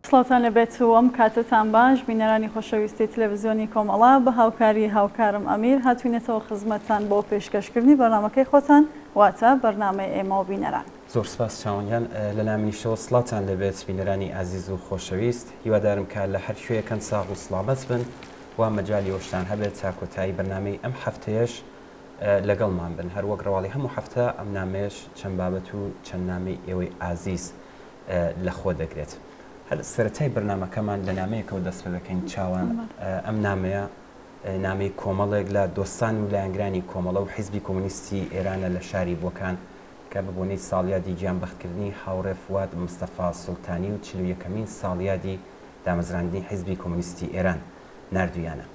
سڵاوتان لێبێت و ئەم کاتەتان باش بینەرانی خۆشەویستی تلەڤزیۆنی کۆمەڵە بە هاوکاری هاوکارم ئەمیر هاتوینەتەوە خزمەتتان بۆ پێشکەشکردنی بەرنامەکەی خۆتان واتە بەرنامەی ئێمە و بینەران. زۆر سپاس چاوان گیان لەلای منیشەوە سڵاوتان لێبێت بینەرانی ئازیز و خۆشەویست هیوادارم کە لە هەر کوێیەکەن ساغ و سڵامەت بن و مەجالی ئەوەشتان هەبێت تا کۆتایی بەرنامەی ئەم هەفتەیەش لەگەڵمان بن هەروەک ڕەواڵی هەموو هەفتە ئەم نامەیەش چەند بابەت و چەند نامەی ئێوەی ئازیز لەخۆ دەگرێت. هەر سەرەتای بەرنامەکەمان لە نامەیەکەوە دەست پێ دەکەین چاوان ئەم نامەیە نامەی کۆمەڵێک لە دۆستان و لایەنگرانی کۆمەڵە و حیزبی کۆمۆنیستی ئێرانە لە شاری بۆکان کە بە بۆنەی ساڵیادی گیانبەختکردنی هاوڕێ فواد مستەفا سوڵتانی و 41مین ساڵیادی دامەزراندنی حیزبی کۆمۆنیستی ئێران ناردوویانە.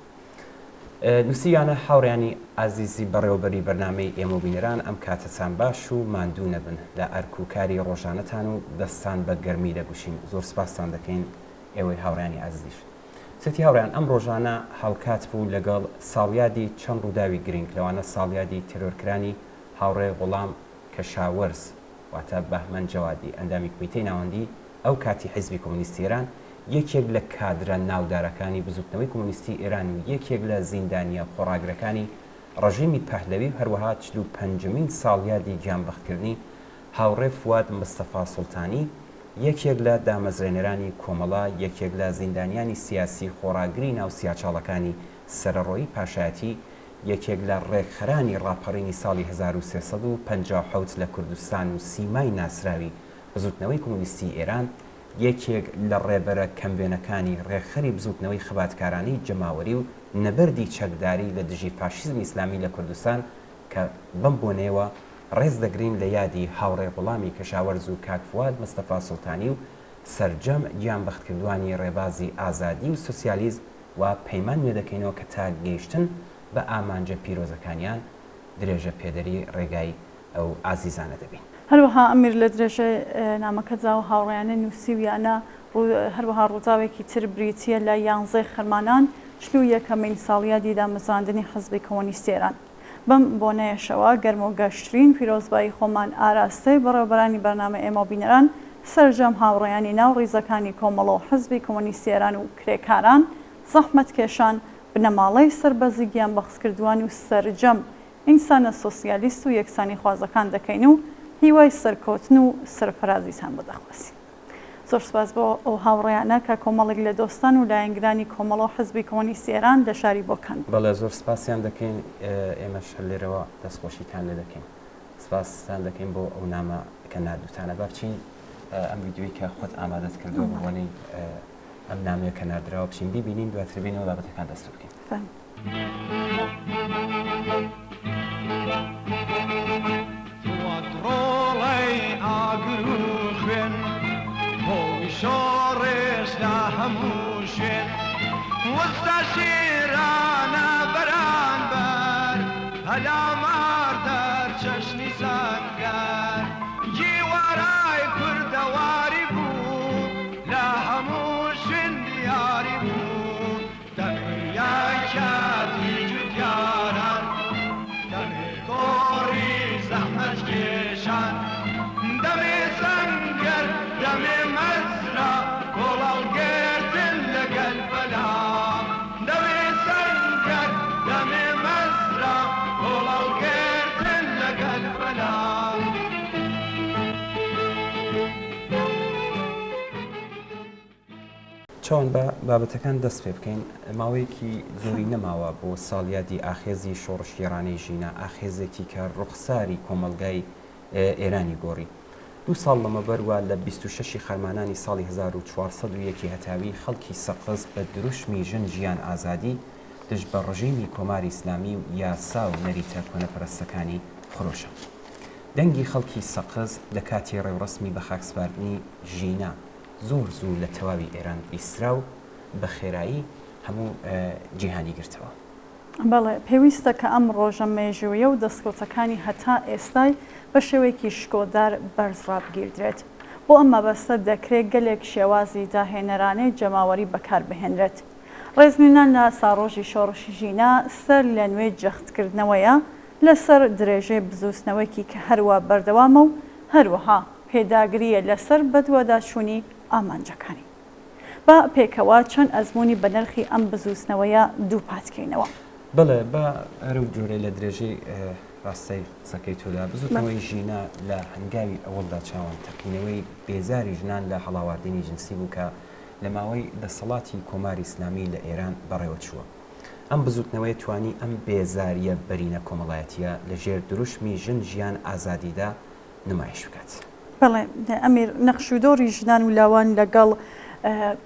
نووسیویانە، هاوڕێیانی ئازیزی بەڕێوەبەری بەرنامەی ئێمە و بینەران ئەم کاتەتان باش و ماندوو نەبن لە ئەرک و کاری ڕۆژانەتان و دەستان بە گەرمی دەگوشین زۆر سپاستان دەکەین ئێوەی هاوڕێیانی ئازیزیش. سێتی هاوڕێیان ئەم ڕۆژانە هاوکات بوو لەگەڵ ساڵیادی چەند ڕووداوی گرنگ لەوانە ساڵیادی تێرۆرکرانی هاوڕێ غوڵام کەشاوەرز واتە بەهمەن جەوادی ئەندامی کومیتەی ناوەندی ئەو کاتی حیزبی کۆمۆنیستی ئێران، یەکێک لە کادرە ناودارەکانی بزووتنەوەی کۆمۆنیستی ئێران و یەکێک لە زیندانییە خۆڕاگرەکانی ڕەژیمی پەهلەوی و هەروەها 45مین ساڵیادی گیانبەختکردنی هاوڕێ فواد مستەفا سوڵتانی، یەکێک لە دامەزرێنەرانی کۆمەڵە، یەکێک لە زیندانیانی سیاسی خۆڕاگری ناو سیاچاڵەکانی سەرەڕۆیی پاشایەتی، یەکێک لە ڕێکخەرانی ڕاپەڕینی ساڵی 1357 لە کوردستان و سیمای ناسراوی بزووتنەوەی کۆمۆنیستیی ئێران، یەکێک لە ڕێبەرە کەموێنەکانی ڕێکخەری بزووتنەوەی خەباتکارانەی جەماوەری و نەبەردی چەکداری لە دژی فاشیزمی ئیسلامی لە کوردستان کە بەم بۆنەیەوە ڕێز دەگرین لە یادی هاوڕێ غوڵامی کەشاوەرز و کاک فواد مستەفا سوڵتانی و سەرجەم گیانبەختکردوانی ڕێبازی ئازادی و سوسیالیزم و پەیمان نوێ دەکەینەوە کە تا گەیشتن بە ئامانجە پیرۆزەکانیان درێژە پێدەری ڕێگای ئەو ئازیزانە دەبین. هەروەها ئەمیر لە درێژەی نامەکەدا و هاوڕێیانە نووسیویانە، هەروەها ڕووداوێکی تر بریتییە لە یانزەی خەرمانان، 41ەمین ساڵیادی دامەزراندنی حزبی کۆمۆنیستی ئێران. بەم بۆنەیەشەوە گەرم و گەشترین پیرۆزبایی خۆمان ئاراستەی بەڕێوەبەرانی بەرنامەی ئێمە و بینەران، سەرجەم هاوڕێیانی ناو ڕیزەکانی کۆمەڵە و حزبی کۆمۆنیستی ئێران و کرێکاران، زەحمەتکێشان، بنەماڵەی سەربەرزی گیانبەختکردووان و سەرجەم ئینسانە سۆسیالیست و یەکسانیخوازەکان دەکەین و هیوای سەرکەوتن و سەرفرازیتان بۆ دەخوازین. زۆر سوپاس بۆ ئەو هاوڕێیانە کە کۆمەڵێک لە دۆستان و لایەنگرانی کۆمەڵە و حزبی کۆمۆنیستی ئێران لە شاری بۆکان بوون. بەڵێ زۆر سپاسیان دەکەین، ئێمەش هەر لێرەوە دەستخۆشیتان لێ دەکەین. سپاستان دەکەین بۆ ئەو نامە کە ناردووتانە. با بچین ئەم ڤیدیۆی کە خۆت ئامادەت کردووە بە بۆنەی ئەم نامەیە کە ناردراوە بچین بیبینین، دواتر بێینەوە بابەتەکان دەست پێ بکەین. فەرموو. فواد ڕۆڵەی ئاگر و خوێن، هۆی شۆڕش لە هەموو شوێن، وستا شێرانە بەرانبەر، پەلاماردەر چەشنی سەنگەر، گیوارای کوردەواری بوو، لە هەموو شوێن دیاری بوو. دەمێ یەکیەتی جوتیاران، دەمێ تۆڕی زەحمەتکێشان، دەمێ سەنگەر، دەمێ مەزرا، کۆڵەڵگرتن لەگەل بەلا. دەمێ سەنگەر، دەمێ مەزرا، کۆڵەڵگرتن لەگەل بەلا. چۆن بە بابەتەکان دەست پێ بکەین؟ ماوەیەکی زۆری نەماوە بۆ ساڵیادی ئاخێزی شۆڕشگێڕانەی ژینا، ئاخێزێکی کە ڕوخساری کۆمەڵگای ئێرانی گۆڕی. دوو ساڵ لەمەوبەر و لە 26 ی خەرمانانی ساڵی 1401 ی هەتاوی خەڵکی سەقز بە دروشمی ژن ژیان ئازادی دژ بە ڕژیمی کۆماری ئیسلامی و یاسا و نەریتە کۆنەپەرستەکانی خرۆشا. دەنگی خەڵکی سەقز لە کاتی ڕێوڕەسمی بەخاکسپاردنی ژینا زۆر زوو لە تەواوی ئێران بیسترا و بە خێرایی هەموو جیهانی گرتەوە. بەڵێ، پێویستە کە ئەم ڕۆژە مێژوویە و دەستکەوتەکانی هەتا ئێستای بە شێوەیەکی شکۆدار بەرز ڕابگیردرێت. بۆ ئەم مەبەستە دەکرێ گەلێک شێوازی داهێنەرانەی جەماوەری بەکار بهێنرێت. ڕێزلێنان لە ساڕۆژی شۆڕشی ژینا سەر لە نوێ جەختکردنەوەیە لە سەر درێژەی بزووتنەوەیەکی کە هەروا بەردەوامە و هەروەها پێداگرییە لەسەر بەدواداچوونی ئامانجەکانی. با پێکەوە چەند ئەزموونی بەنرخی ئەم بزووتنەوەیە دووپات کەینەوە. بەڵێ، با هەر ئەو جۆرەی لە درێژەی ڕاستەی قسەکەی تۆدا، بزووتنەوەی ژینا لە هەنگاوی ئەوەڵدا چاوان تەقینەوەی بێزاری ژنان لە هەڵاواردنی جنسی بوو کە لە ماوەی دەسەڵاتی کۆماری ئیسلامی لە ئێران بەڕێوە چووە. ئەم بزووتنەوەیە توانی ئەم بێزارییە بەرینە کۆمەڵایەتییە لە ژێر دروشمی ژن ژیان ئازادیدا نمایش بکات. بەڵێ ئەمیر، نەخش و دۆری ژنان و لاوان لەگەڵ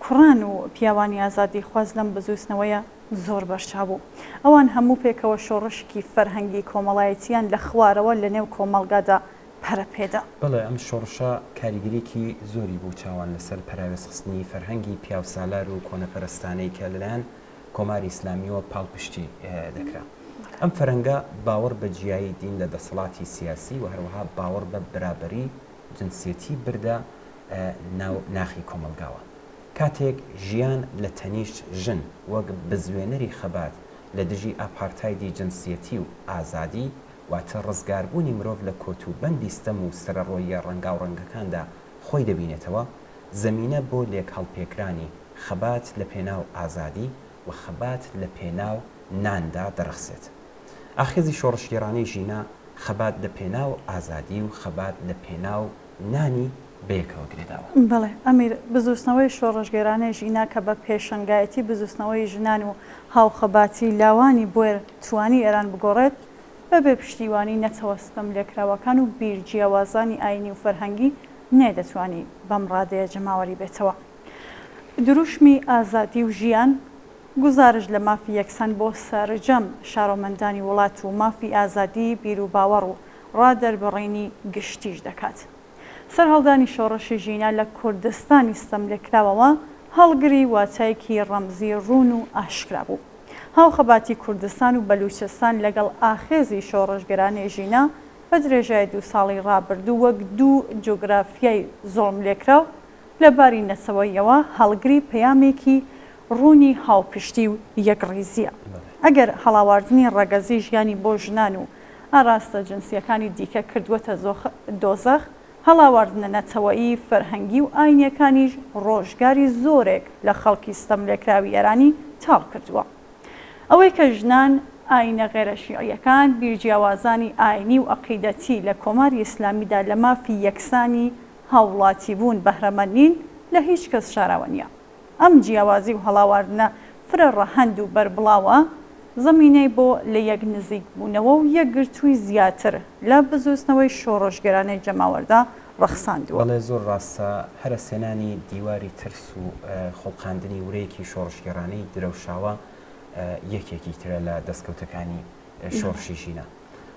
کوڕان و پیاوانی ئازادیخواز لەم بزووتنەوەیە زۆر بەرچاو بوو. ئەوان هەموو پێکەوە شۆڕشکی فەرهەنگی کۆمەڵایەتییان لە خوارەوە لە نێو کۆمەڵگادا پەرە پێدا. بەڵێ ئەم شۆڕشە کاریگەریی زۆری بوو چاوان لەسەر پەراوێزخستنی فەرهەنگی پیاوسالار و کۆنەپەرستانەی کە لەلایەن کۆماری ئیسلامییەوە پاڵپشتی دەکرا. ئەم فەرەنگە باوەڕ بە جیایی دین لە دەسەڵاتی سیاسی و هەروەها باوەڕ بە بەرابەری جنسیەتی بردە ناو ناخی کۆمەڵگاوە. کاتێک ژیان لە تەنیشت ژن وەک بزوێنەری خەبات لە دژی ئاپارتایدی جنسیەتی و ئازادی، واتە ڕزگاربوونی مرۆڤ لە کۆت و بەندی ستەم و سەرەڕۆییە ڕەنگاوڕەنگەکاندا خۆی دەبینێتەوە، زەمینە بۆ لێکهەڵپێکرانی خەبات لە پێناو ئازادی و خەبات لە پێناو ناندا دەڕەخسێت. ئاخێزی شۆڕشگێڕانەی ژینا خەبات لە پێناو ئازادی و خەبات لە پێناو نانی بەیەکەوە گرێداوە. بەڵێ ئەمیر، بزووتنەوەی شۆڕشگێرانەی ژینا کە بە پێشەنگایەتی بزووتنەوەی ژنان و هاوخەباتی لاوانی بوێر توانی ئێران بگۆڕێت، بە بێ پشتیوانی نەتەوە ستەملێکراوەکان و بیرجیاوازانی ئایینی و فەرهەنگی نەیدەتوانی بەم ڕادەیە جەماوەری بێتەوە. دروشمی ئازادی و ژیان، گوزارشت لە مافی یەکسان بۆ سەرجەم شارۆمەندانی وڵات و مافی ئازادیی بیروباوەڕ و ڕادەربڕینی گشتیش دەکات. سەرهەڵدانی شۆڕشی ژینا لە کوردستانی ستەملێکراوەوە هەڵگری واتایەکی ڕەمزی ڕوون و ئاشکرا بوو. هاوخەباتی کوردستان و بەلوچستان لەگەڵ ئاخێزی شۆڕشگێرانەی ژینا بە درێژای دوو ساڵی ڕابردوو وەک دوو جوگرافیای زوڵملێکراو لە باری نەتەوەییەوە هەڵگری پەیامێکی ڕوونی هاوپشتی و یەکڕیزییە. ئەگەر هەڵاواردنی ڕەگەزی ژیانی بۆ ژنان و ئاراستە جنسییەکانی دیکە کردووەتە دۆزەخ، هەڵاواردنە نەتەوەیی، فەرهەنگی و ئاینییەکانیش ڕۆژگاری زۆرێک لە خەڵکی ستەملێکراوی ئێرانی تاڵ کردووە. ئەوەی کە ژنان، ئاینە غەیرە شیعییەکان، بیرجیاوازانی ئاینی و عەقیدەتی لە کۆماری ئیسلامیدا لە مافی یەکسانی هاووڵاتیبوون بەهرەمەند نین، لە هیچ کەس شاراوە نییە. ئەم جیاوازی و هەڵاواردنە فرە ڕەهەند و بەربڵاوە، زەمینەی بۆ لە یەک نزیکبوونەوە و یەکگرتووی زیاتر لە بزووتنەوەی شۆڕشگێرانەی جەماوەردا ڕەخساندووە. بەڵێ زۆر ڕاستە، هەرەسهێنانی دیواری ترس و خوڵقاندنی ورەیەکی شۆڕشگێڕانەی درەوشاوە یەکێکی ترە لە دەستکەوتەکانی شۆڕشی ژینا.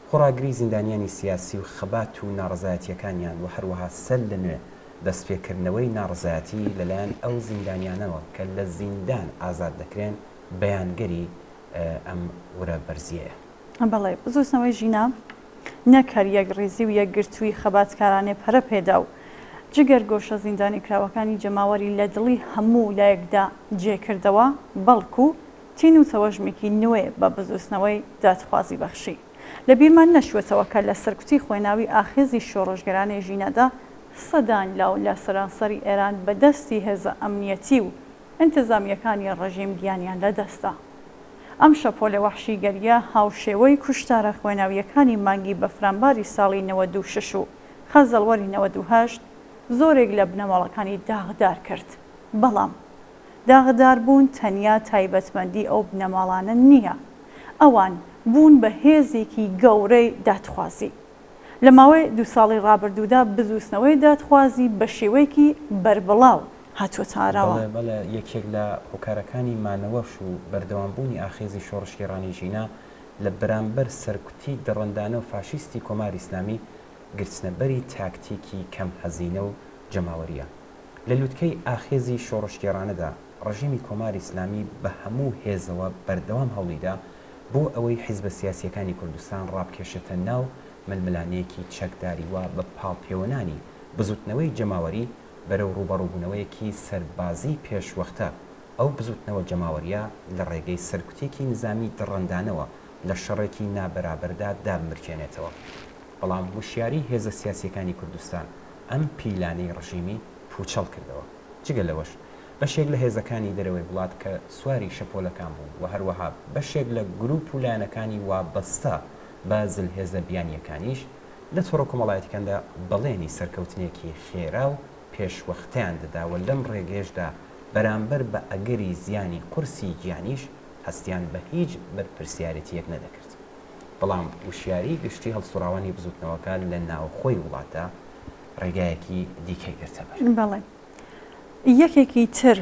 خۆڕاگری زیندانیانی سیاسی و خەبات و ناڕەزایەتییەکانیان و هەروەها سەر لە نوێ دەستپێکردنەوەی ناڕەزایەتی لەلایەن ئەو زیندانیانەوە کە لە زیندان ئازاد دەکرێن بەیانگەری ئەم ورە بەرزییەیە. بەڵێ، بزووتنەوەی ژینا نەک هەر یەکڕیزی و یەکگرتوویی خەباتکارانەی پەرە پێدا و جگەرگۆشە زیندانیکراوەکانی جەماوەری لە دڵی هەموو لایەکدا جێ کردەوە، بەڵکوو تین و تەوەژمێکی نوێ بە بزووتنەوەی دادخوازی بەخشی. لە بیرمان نەچووەتەوە کە لە سەرکوتی خوێناوی ئاخێزی شۆڕشگێرانەی ژینادا سەدان لاو لە سەرانسەری ئێران بە دەستی هێزە ئەمنیەتی و ئینتزامییەکانی ڕژیم گیانیان لە دەست دا. ئەم شەپۆلە وەحشیگەرییە هاوشێوەی کوشتارە خوێناوییەکانی مانگی بەفرانباری ساڵی 96 و خەزەڵوەری 98 زۆرێک لە بنەماڵەکانی داغدار کرد. بەڵام. داغداربوون تەنیا تایبەتمەندی ئەو بنەماڵانە نییە، ئەوان بوون بە هێزێکی گەورەی دادخوازی. لە ماوەی دوو ساڵی ڕابردوودا بزووتنەوەی دادخوازی بە شێوەیەکی بەربڵاو هاتووەتە ئاراوە. بەڵێ بەڵێ، یەکێک لە هۆکارەکانی مانەوەش و بەردەوامبوونی ئاخێزی شۆڕشگێڕانەی ژینا لە بەرامبەر سەرکوتی دڕندانە و فاشیستی کۆماری ئیسلامی، گرتنەبەری تاکتیکی کەم هەزینە و جەماوەرییە. لە لوتکەی ئاخێزی شۆڕشگێڕانەدا، ڕژێمی کۆماری ئیسلامی بە هەموو هێزەوە بەردەوام هەوڵیدا بۆ ئەوەی حیزبە سیاسییەکانی کوردستان ڕابکێشێتە ناو ململانێیەکی چەکداری و بە پاڵپێوەنانی بزووتنەوەی جەماوەری بەرەو ڕووبەڕووبوونەوەیەکی سەربازیی پێشوەختە ئەو بزووتنەوە جەماوەرییە لە ڕێگەی سەرکوتێکی نزامیی دڕندانەوە لە شەڕێکی نابەرابەردا دابمرکێنێتەوە. بەڵام وشیاریی هێزە سیاسییەکانی کوردستان ئەم پیلانەی ڕژیمی پووچەڵ کردەوە. جگە لەوەش. بەشێک لە هێزەکانی دەرەوەی وڵات کە سواری شەپۆلەکان بوون و هەروەها بەشێک لە گروپ و لایەنەکانی وابەستە بە زلهێزە بیانییەکانیش لە تۆڕە کۆمەڵایەتیکاندا بەڵێنی سەرکەوتنێکی خێرا و پێشوەختەیان دەدا و لەم ڕێگەیەشدا بەرامبەر بە ئەگەری زیانی قورسی گیانیش هەستیان بە هیچ بەرپرسیارێتییەک نەدەکرد. بەڵام وشیاریی گشتی هەڵسوڕاوانی بزوتنەوەکە لە ناوخۆی وڵاتدا ڕێگایەکی دیکەی گرتەبەر. بەڵێ. یەکێکی تر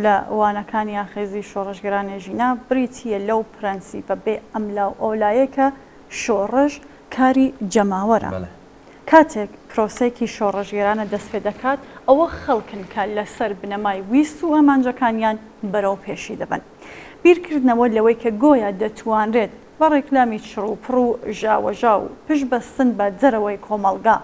لە وانەکانی ئاخێزی شۆڕشگێرانەی ژینا بریتییە لەو پرەنسیپە بێ ئەملاوئەولایەی کە شۆڕش کاری جەماوەرە. کاتێک پرۆسەیەکی شۆڕشگێرانە دەست پێ دەکات، ئەوە خەڵکن کە لەسەر بنەمای ویست و ئامانجەکانیان بەرەو پێشی دەبەن. بیرکردنەوە لەوەی کە گۆیا دەتوانرێت بە ڕێکلامی چڕوپڕ و ژاوەژاو و پشت بەستن بە دەرەوەی کۆمەڵگا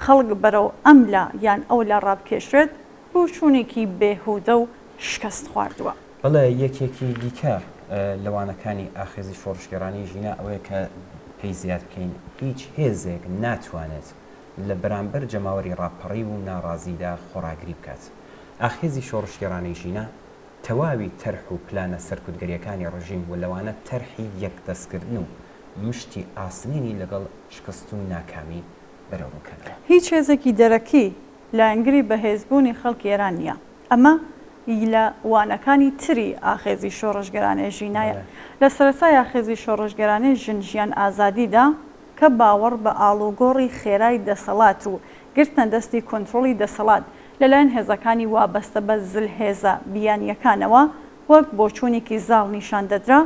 خەڵک بەرەو ئەم لا یان ئەو لا ڕابکێشرێت، بۆچوونێکی بێهودە و شکەستخواردووە. بەڵێ، یەکێکی دیکە لە وانەکانی ئاخێزی شۆڕشگێڕانەی ژینا ئەوەیە کە پێی زیاد بکەین، هیچ هێزێک ناتوانێت لە بەرامبەر جەماوەری ڕاپەڕیو و ناڕازیدا خۆڕاگری بکات. ئاخێزی شۆڕشگێڕانەی ژینا تەواوی تەرح و پلانە سەرکوتگەرییەکانی ڕژیم و لەوانە تەرحی یەکدەستکردن و مشتی ئاسنینی لەگەڵ شکست و ناکامی بەرەوڕوو کردەوە. هیچ هێزێکی دەرەکی لایەنگری بەهێزبوونی خەڵکی ئێران نییە. ئەمە ی لە وانەکانی تری ئاخێزی شۆڕشگێرانەی ژینایە. لە سەرەتای ئاخێزی شۆڕشگێرانەی ژن ژیان ئازادی دا کە باوەڕ بە ئاڵوگۆڕی خێرای دەسەڵات و گرتنە دەستی کۆنترۆڵی دەسەڵات لەلایەن هێزەکانی وابەستە بە زلهێزە بیانییەکانەوە وەک بۆچوونێکی زاڵ نیشان دەدرا،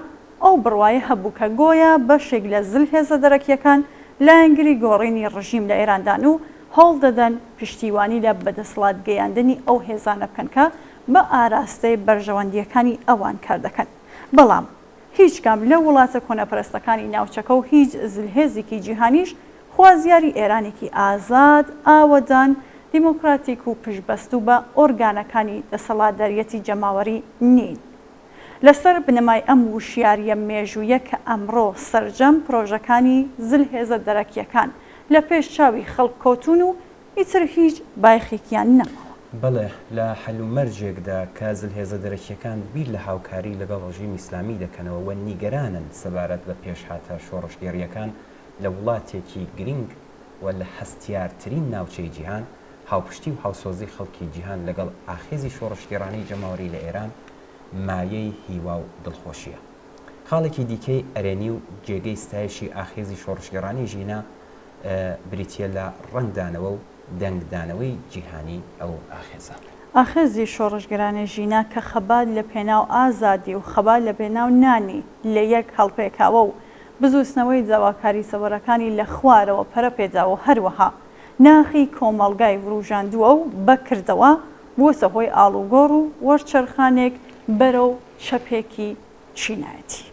ئەو بڕوایە هەبوو کە گۆیا بەشێک لە زلهێزە دەرەکییەکان لایەنگری گۆڕینی ڕژیم لە ئێراندان و هەوڵ دەدەن پشتیوانی لە بەدەسڵات گەیاندنی ئەو هێزانە بکەن کە بە ئاراستەی بەرژەوەندییەکانی ئەوان کار دەکەن. بەڵام هیچ کام لە وڵاتە کۆنەپەرستەکانی ناوچەکە و هیچ زلهێزیکی جیهانیش خوازیاری ئێرانێکی ئازاد، ئاوەدان، دیموکراتیک و پشتبەستوو بە ئۆرگانەکانی دەسەڵاتداریەتی جەماوەری نین. لەسەر بنەمای ئەم وشیارییە مێژوویە کە ئەمڕۆ سەرجەم پرۆژەکانی زلهێزە دەرەکییەکان لە پێش چاوی خەڵک کەوتوون و ئیتر هیچ بایخێکیان نەماوە. بەڵێ، لە هەلومەرجێکدا کە زلهێزە دەرەکییەکان بیر لە هاوکاری لەگەڵ ڕژیمی ئیسلامی دەکەنەوە و نیگەرانن سەبارەت بە پێشهاتە شۆڕشگێڕییەکان لە وڵاتێکی گرینگ و لە هەستیارترین ناوچەی جیهان، هاوپشتی و هاوسۆزی خەڵکی جیهان لەگەڵ ئاخێزی شۆڕشگێڕانەی جەماوەری لە ئێران مایەی هیوا و دڵخۆشییە. خاڵێکی دیکەی ئەرێنی و جێگەی ستایشی ئاخێزی شۆڕشگێڕانەی ژینا بریتییە لە ڕەنگدانەوە و دەنگدانەوەی جیهانی ئەو ئاخێزە. ئاخێزی شۆڕشگێرانەی ژینا کە خەبات لە پێناو ئازادی و خەبات لە پێناو نانی لە یەک هەڵپێکاوە و بزووتنەوەی داواکاری سەوەرەکانی لە خوارەوە پەرە پێداوە و هەروەها ناخی کۆمەڵگای وروژاندووە و بە کردەوە بووەتە هۆی ئاڵوگۆڕ و وەرچەرخانێک بەرەو چەپێکی چینایەتی.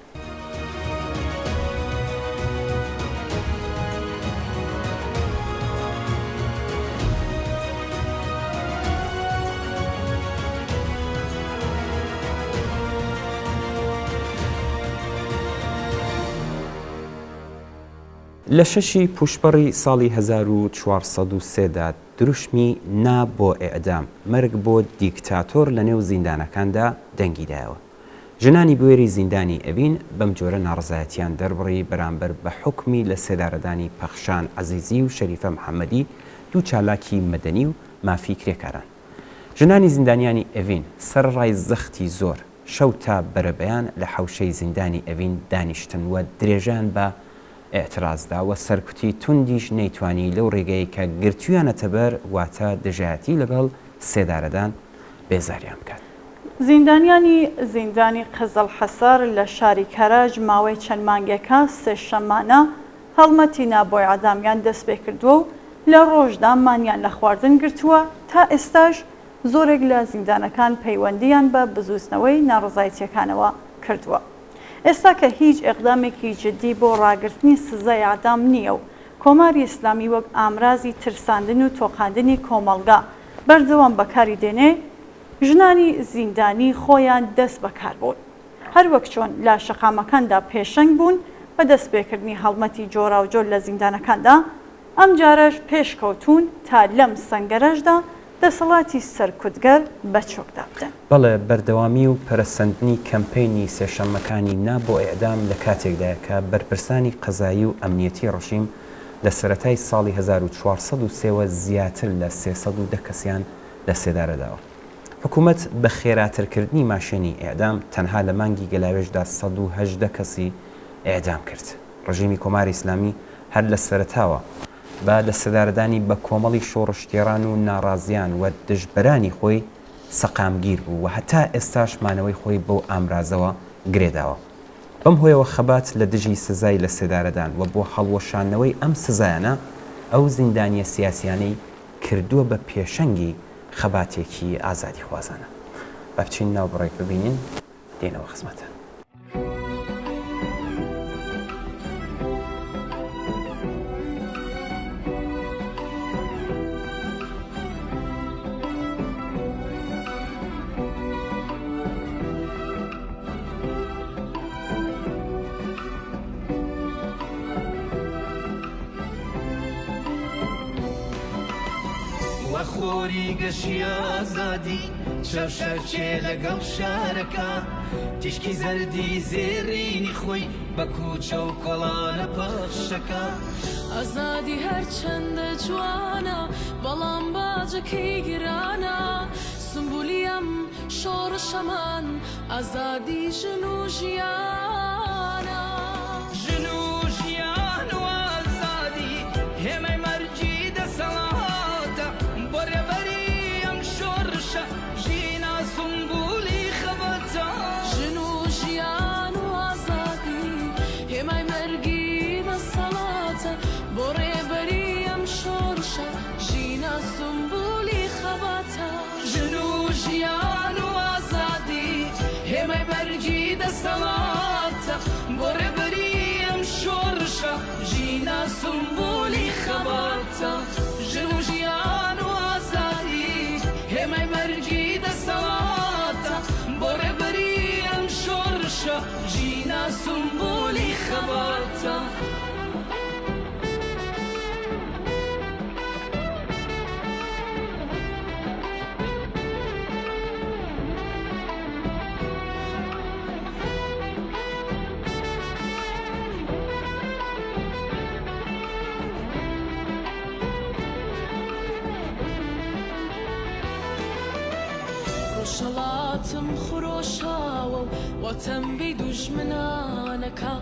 لە شەشی پووشپەڕی ساڵی 1403 دا دروشمی نا بۆ ئێعدام، مەرگ بۆ دیکتاتۆر لەنێو زیندانەکاندا دەنگی دایەوە. ژنانی بوێری زیندانی ئەڤین بەم جۆرە ناڕەزایەتیان دەربڕی بەرامبەر بە حوکمی لە سێدارەدانی پەخشان عەزیزی و شەریفە محەمەدی دوو چالاکی مەدەنی و مافی کرێکاران. ژنانی زیندانیانی ئەڤین سەرەڕای زەختی زۆر، شەو تا بەرەبەیان لە حەوشەی زیندانی ئەڤین دانیشتن و درێژەیان بە ئیعتراز دا و سەرکوتی توندیش نەیتوانی لەو ڕێگەیەی کە گرتوویانەتە بەر واتە دژایەتی لەگەڵ سێدارەدان بێزاریان بکات. زیندانیانی زیندانی قزڵحەسار لە شاری کەرەج ماوەی چەند مانگێکە سێشەممانە هەڵمەتی نا بۆ ئیعدامیان دەستپێکردووە و لە ڕۆژدا مانیان لە خواردن گرتووە، تا ئێستاش زۆرێک لە زیندانەکان پەیوەندییان بە بزووتنەوەی ناڕەزایەتییەکانەوە کردووە. ئێستا کە هیچ ئیقدامێکی جددی بۆ ڕاگرتنی سزای ئیعدام نییە و کۆماری ئیسلامی وەک ئامرازی ترساندن و تۆقاندنی کۆمەڵگا بەردەوام بەکاری دێنێ، ژنانی زیندانی خۆیان دەست بەکار بوون. هەروەک چۆن لە شەقامەکاندا پێشەنگ بوون بە دەستپێکردنی هەڵمەتی جۆراوجۆر لە زیندانەکاندا، ئەمجارەش پێشکەوتوون تا لەم سەنگەرەشدا دەسەڵاتی سەرکوتگەر بە چۆکدا بدەن. بەڵێ، بەردەوامی و پەرەسەندنی کەمپەینی سێشەممەکانی نا بۆ ئێعدام لە کاتێکدایە کە بەرپرسانی قەزایی و ئەمنیەتی ڕژیم لە سەرەتای ساڵی 1403 وە زیاتر لە 310 کەسیان لە سێدارە داوە. حکوومەت بە خێراترکردنی ماشێنی ئێعدام تەنها لە مانگی گەلاوێژدا 118 کەسی ئێعدام کرد. ڕژیمی کۆماری ئیسلامی هەر لە سەرەتاوە بە لەسێدارەدانی بە کۆمەڵی شۆڕشگێڕان و ناڕازیان و دژبەرانی خۆی سەقامگیر بوو و هەتا ئێستاش مانەوەی خۆی بەو ئامرازەوە گرێ داوە. بەم هۆیەوە خەبات لە دژی سزای لەسێدارەدان و بۆ هەڵوەشاندنەوەی ئەم سزایانە ئەو زیندانییە سیاسییانەی کردووە بە پێشەنگی خەباتێکی ئازادیخوازانە. با بچین ناو بڕێک ببینین. دێنەوە خزمەتان. خۆری گەشی ئازادی شەو شەرچێ لەگەڵ شارەکە تیشکی زەردی زێڕینی خۆی بە کوچە و کۆڵانە پەخشەکە. ئازادی هەرچەندە جوانە بەڵام باجەکەی گرانە سمبولی ئەم شۆڕشەمان ئازادی ژن و ژیانە. ژن و ژیان و ئازادی هێمای مەرگی دەسەڵاتە بۆ رێبەری ئەم شۆڕشە ژینا سومبولی خەباتە. ژن و ژیان و ئازادی هێمای مەرگی دەسەڵاتە بۆ رێبەری ئەم شۆڕشە ژینا سومبولی خەباتە. ژن و ژیان و ئازادی هێمای مەرگی دەسەڵاتە بۆ ڕێبەری ئەم شۆڕشە ژینا سومبولی خەباتە. ژن و ژیان و ئازادی هێمای مەرگی دەسەڵاتە بۆ ڕێبەری ئەم شۆڕشە ژینا سومبولی خەباتە. ڕۆژهەڵاتم خرۆشاوە و وەتەنبی دوژمنانەکە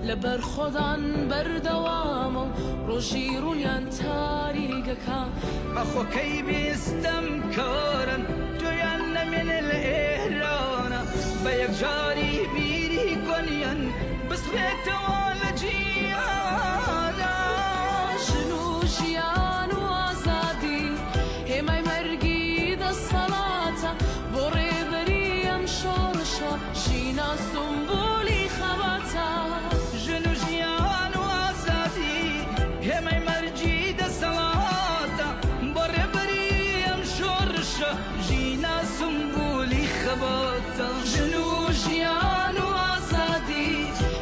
لە بەرخۆدان بەردەوامە و ڕۆژی ڕوونیان تاریگەکە. ئەخۆ کەی بیستم کارن تۆیان نەمێنێ لە ئێرانە بە یەکجاری بیری کۆنیان بسڕێتەوە لە جیهانا. ژن و ژیان و ئازادی هێمای مەرگی دەسەڵاتە بۆ ڕێبەری ئەم شۆڕشە ژینا سومبولی خەباتە. ژن و ژیان و ئازادی هێمای مەرگی دەسەڵاتە بۆ ڕێبەری ئەم شۆڕشە ژینا سومبولی خەباتە. ژن و ژیان و ئازادی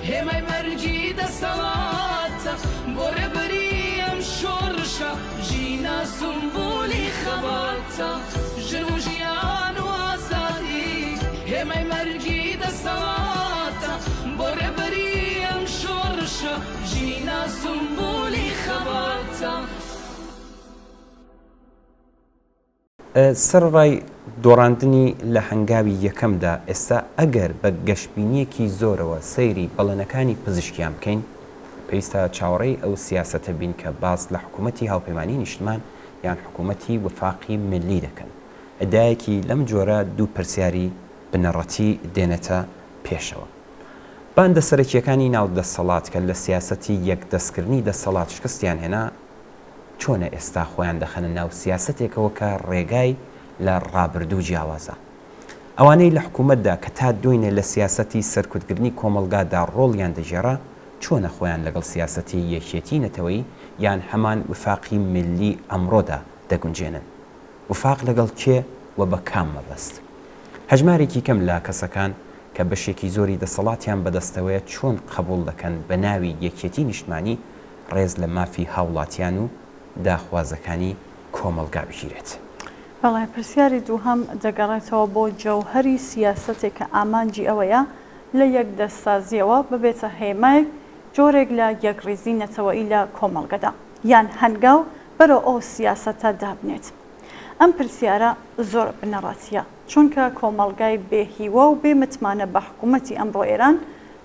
هێمای مەرگی دەسەڵاتە بۆ ڕێبەری ئەم شۆڕشە ژینا سومبولی خەباتە. ژن و ژیان و ئازادی هێمای مەرگی دەسەڵاتە بۆ ڕێبەری ئەم شۆڕشە ژینا سومبولی خەباتە. سەرەڕای دۆڕاندنی لە هەنگاوی یەکەمدا، ئێستا ئەگەر بە گەشبینییەکی زۆرەوە سەیری بەڵێنەکانی پزیشکیان بکەین، پێویستە چاوەڕێی ئەو سیاسەتە بین کە باس لە حکوومەتی هاوپەیمانیی نیشتمان یان حکوومەتی وفاقی میللی دەکەن. ئیدعایەکی لەم جۆرە دوو پرسیاری بنەڕەتی دێنێتە پێشەوە. باندە سەرەکییەکانی ناو دەسەڵات کە لە سیاسەتی یەکدەستکردنی دەسەڵات شکستیان هێنا، چۆنە ئێستا خۆیان دەخەنە ناو سیاسەتێکەوە کە ڕێگای لە ڕابردوو جیاوازە؟ ئەوانەی لە حکوومەتدا کە تا دۆینێ لە سیاسەتی سەرکوتکردنی کۆمەڵگادا ڕۆڵیان دەگێڕا، چۆنە خۆیان لەگەڵ سیاسەتی یەکێتیی نەتەوەیی یان هەمان وفاقی میللی ئەمڕۆدا دەگونجێنن؟ وفاق لەگەڵ کێ و بە کام مەبەست؟ هەژمارێکی کەم لە کەسەکان کە بەشێکی زۆری دەسەڵاتیان بەدەستەوەیە چۆن قەبووڵ دەکەن بە ناوی یەکێتی نیشتمانی ڕێز لە مافی هاوڵاتیان و داخوازەکانی کۆمەڵگا بگیرێت؟ بەڵێ، پرسیاری دووهەم دەگەڕێتەوە بۆ جەوهەری سیاسەتێک کە ئامانجی ئەوەیە لە یەکدەستسازییەوە ببێتە هێمایەک جۆرێک لە یەکڕیزی نەتەوەیی لە کۆمەڵگەدا، یان هەنگاو بەرەو ئەو سیاسەتە دابنێت. ئەم پرسیارە زۆر بنەڕەتییە، چونکە کۆمەڵگای بێ هیوا و بێ متمانە بە حکوومەتی ئەمڕۆ ئێران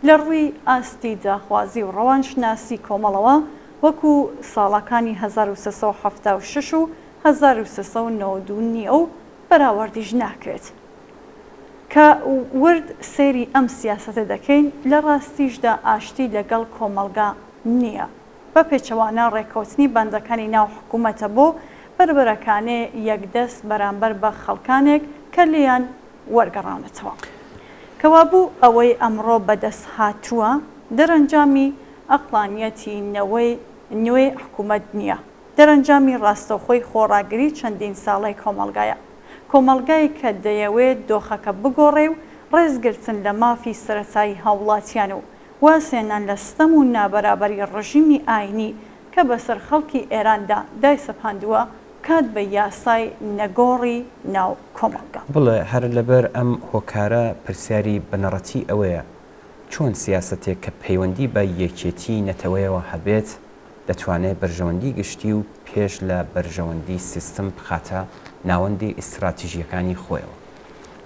لە ڕووی ئاستی داخوازی و ڕەوانشناسی کۆمەڵەوە وەکوو ساڵەکانی 1376 و 1392 نییە و بەراوردیش ناکرێت. کە ورد سەیری ئەم سیاسەتە دەکەین، لە ڕاستیشدا ئاشتی لەگەڵ کۆمەڵگا نییە. بە پێچەوانە ڕێککەوتنی باندەکانی ناو حکوومەتە بۆ بەربەرەکانێ یەکدەست بەرامبەر بە خەڵکانێک کە لێیان وەرگەڕاونەتەوە. کەوابوو ئەوەی ئەمڕۆ بەدەست هاتووە دەرەنجامی ئەقڵانیەتی نەوەی نوێی حکوومەت نییە، دەرەنجامی ڕاستەوخۆی خۆڕاگری چەندین ساڵەی کۆمەڵگایە. کۆمەڵگایەک کە دەیەوێت دۆخەکە بگۆڕێ و ڕێزگرتن لە مافی سەرەتایی هاووڵاتیان و وازهێنان لە ستەم و نابەرابەری ڕژیمی ئایینی کە بەسەر خەڵکی ئێراندا دایسەپاندووە، بکات بە یاسای نەگۆڕی ناو کۆمەڵگا. بەڵێ، هەر لەبەر ئەم هۆکارە پرسیاری بنەڕەتی ئەوەیە، چۆن سیاسەتێک کە پەیوەندی بە یەکێتیی نەتەوەیەوە هەبێت، دەتوانێت بەرژەوەندی گشتی و پێش لە بەرژەوەندی سیستم بخاتە ناوەندی ئیستراتیژییەکانی خۆیەوە؟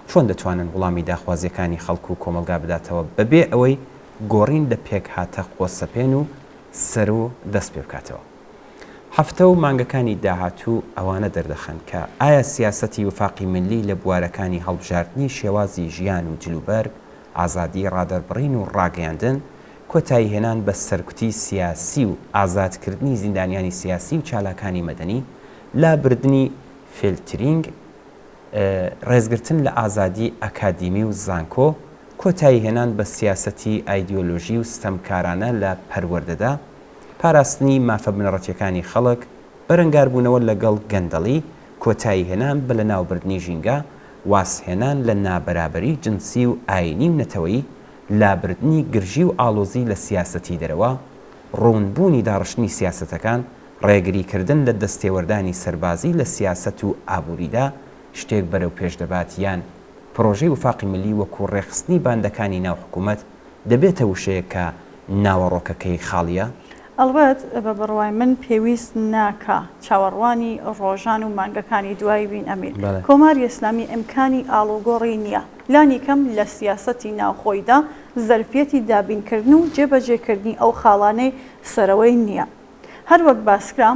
چۆن دەتوانن وڵامی داخوازییەکانی خەڵک و کۆمەڵگا بداتەوە بەبێ ئەوەی گۆڕین لە پێکهاتە خۆسەپێن و سەروو دەست پێ بکاتەوە؟ هەفتە و مانگەکانی داهاتوو ئەوانە دەردەخەن کە ئایا سیاسەتی وفاقی میللی لە بوارەکانی هەڵبژاردنی شێوازی ژیان و جلوبەرگ، ئازادیی ڕادەربڕین و ڕاگەیاندن، کۆتاییهێنان بە سەرکوتی سیاسی و ئازادکردنی زیندانیانی سیاسی و چالاکانی مەدەنی، لابردنی فیلترینگ، ڕێزگرتن لە ئازادی ئەکادیمی و زانکۆ، کۆتاییهێنان بە سیاسەتی ئایدیۆلۆژی و ستەمکارانە لە پەروەردەدا، پاراستنی مافە بنەڕەتییەکانی خەڵک، بەرەنگاربوونەوە لەگەڵ گەندەڵی، کۆتاییهێنان بە لەناوبردنی ژینگە، وازهێنان لە نابەرابەری جنسی و ئایینی و نەتەوەیی، لابردنی گرژی و ئاڵۆزی لە سیاسەتی دەرەوە، ڕوونبوونی داڕشتنی سیاسەتەکان، ڕێگریکردن لە دەستێوەردانی سەربازی لە سیاسەت و ئابووریدا شتێک بەرەو پێش دەبات یان پڕۆژەی وفاقی ملی وەکوو ڕێکخستنی باندەکانی ناو حکوومەت دەبێتە وشەیەک کە ناوەڕۆکەکەی خاڵییە؟ ئەڵبەت بە بڕوای من پێویست ناکا چاوەڕوانی ڕۆژان و مانگەکانی دوایی بین ئەمیر. کۆماری ئیسلامی ئیمکانی ئاڵوگۆڕی نییە. لانیکەم لە سیاسەتی ناوخۆیدا زەرفیەتی دابینکردن و جێبەجێکردنی ئەو خاڵانەی سەرەوەی نییە. هەر وەک باسکرا،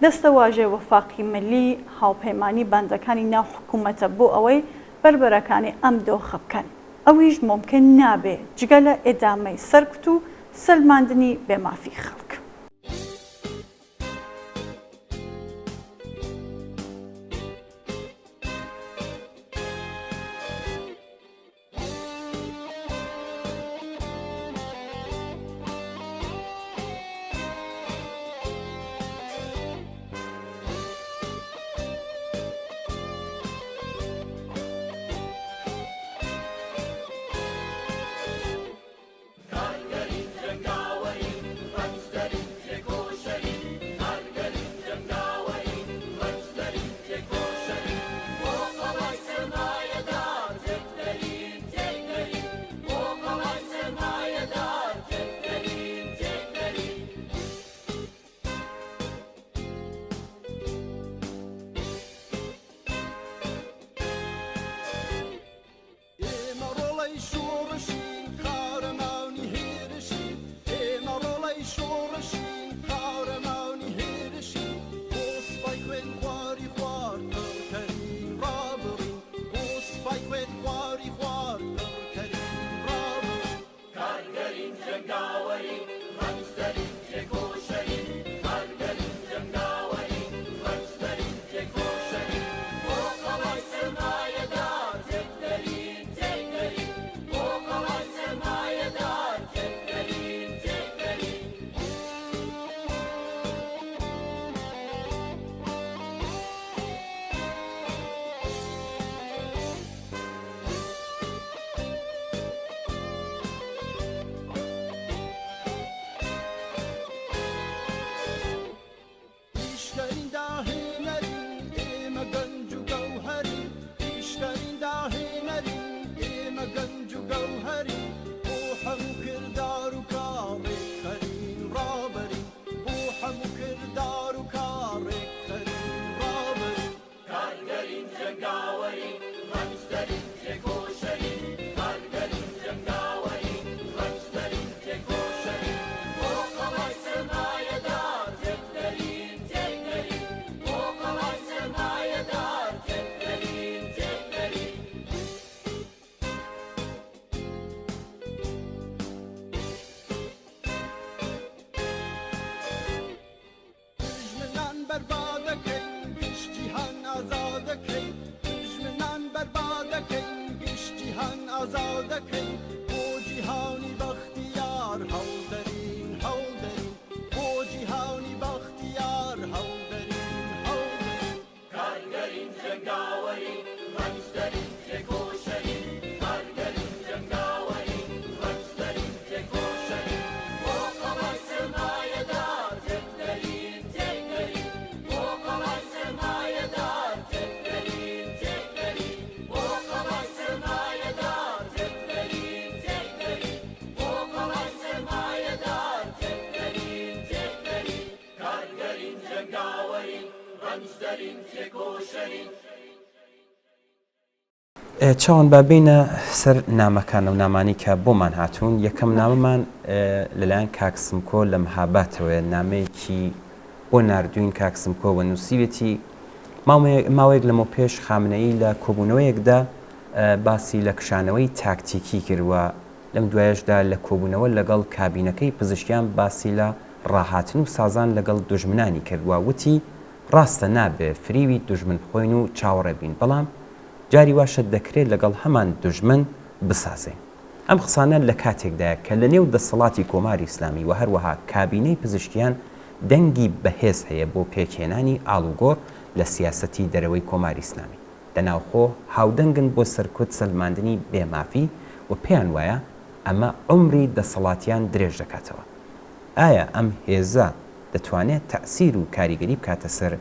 دەستەواژەی وەفاقی ملی هاوپەیمانی باندەکانی ناو حکوومەتە بۆ ئەوەی بەربەرەکانێ ئەم دۆخە بکەن. ئەویش مومکن نابێ جگە لە ئێدامەی سەرکوت و سەلماندنی بێ مافی خەڵک. کارگەرین، جەنگاوەرین، ڕەنجدەرین. بەربادەکەین گشت جیهان ئازادەکەین دوژمنان بەربادەکەین گشت جیهان ئازادەکەین بۆ جیهانی بەختیار هەوڵدەرین هەوڵدەرین بۆ جیهانی بەختیار هەوڵدەرین هەوڵدەرین. کارگەرین جەنگاوەرین ڕەنجدەرین تێکۆشەرین کارگەرین جەنگاوەرین ڕەنجدەرین تێکۆشەرین بۆ قەڵای سەرمایەدار تێکدەرین تێکدەرین بۆ قەڵای سەرمایەدار تێکدەرین تێکدەرین بۆ قەڵای سەرمایەدار تێکدەرین تێکدەرین بۆ قەڵای سەرمایەدار تێکدەرین تێکدەرین. کارگەرین جەنگاوەرین ڕەنجدەرین تێکۆشەرین. چاوان با بێینە سەر نامەکان ئەو نامانەی کە بۆمان هاتوون یەکەم نامەمان لەلایەن کاک سمکۆ لە مهاباتەوەیە نامەیەکی بۆ ناردوین کاک سمکۆ و نووسیوێتی ماوەیەک لەمە پێش خامنەیی لە کۆبوونەوەیەکدا باسی لە کشانەوەی تاکتیکی کرد و لەم دوایەشدا لە کۆبوونەوە لەگەڵ کابینەکەی پزیشکیان باسی لە ڕاهاتن و سازان لەگەڵ دوژمنانی کرد و وتی، ڕاستە نابێ فریوی دوژمن بخۆین و چاوەڕێ بین، بەڵام جاری واشە دەکرێ لەگەڵ هەمان دوژمن بسازێین. ئەم قسانە لە کاتێکدایە کە لە نێو دەسەڵاتی کۆماری ئیسلامی و هەروەها کابینەی پزیشکیان دەنگی بەهێز هەیە بۆ پێکهێنانی ئاڵوگۆڕ لە سیاسەتی دەرەوەی کۆماری ئیسلامی. لە ناوخۆ هاودەنگن بۆ سەرکوت سەلماندنی بێ مافی و پێیان وایە ئەمە عومری دەسەڵاتیان درێژ دەکاتەوە. ئایا ئەم هێزە دەتوانێت تەئسیر و کاریگەری بکاتە سەر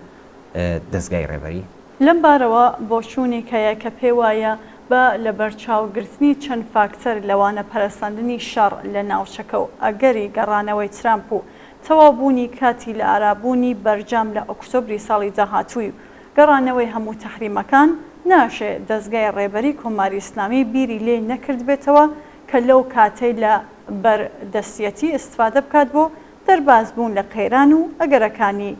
دەزگای ڕێبەری؟ لەم بارەوە بۆچوونێک هەیە کە پێوایە بە لەبەرچاوگرتنی چەند فاکتەر لەوانە پەرەسەندنی شەڕ لە ناوچەکە و ئەگەری گەڕانەوەی ترامپ و تەواوبوونی کاتی لەئارابوونی بەرجام لە ئۆکتۆبری ساڵی داهاتووی و گەڕانەوەی هەموو تەحریمەکان، ناشێ دەزگای ڕێبەری کۆماری ئیسلامی بیری لێ نەکردبێتەوە کە لەو کاتەی لە بەر دەستیەتی ئیستفادە بکات بۆ دەرباز بوون لە قەیران و ئەگەرەکانی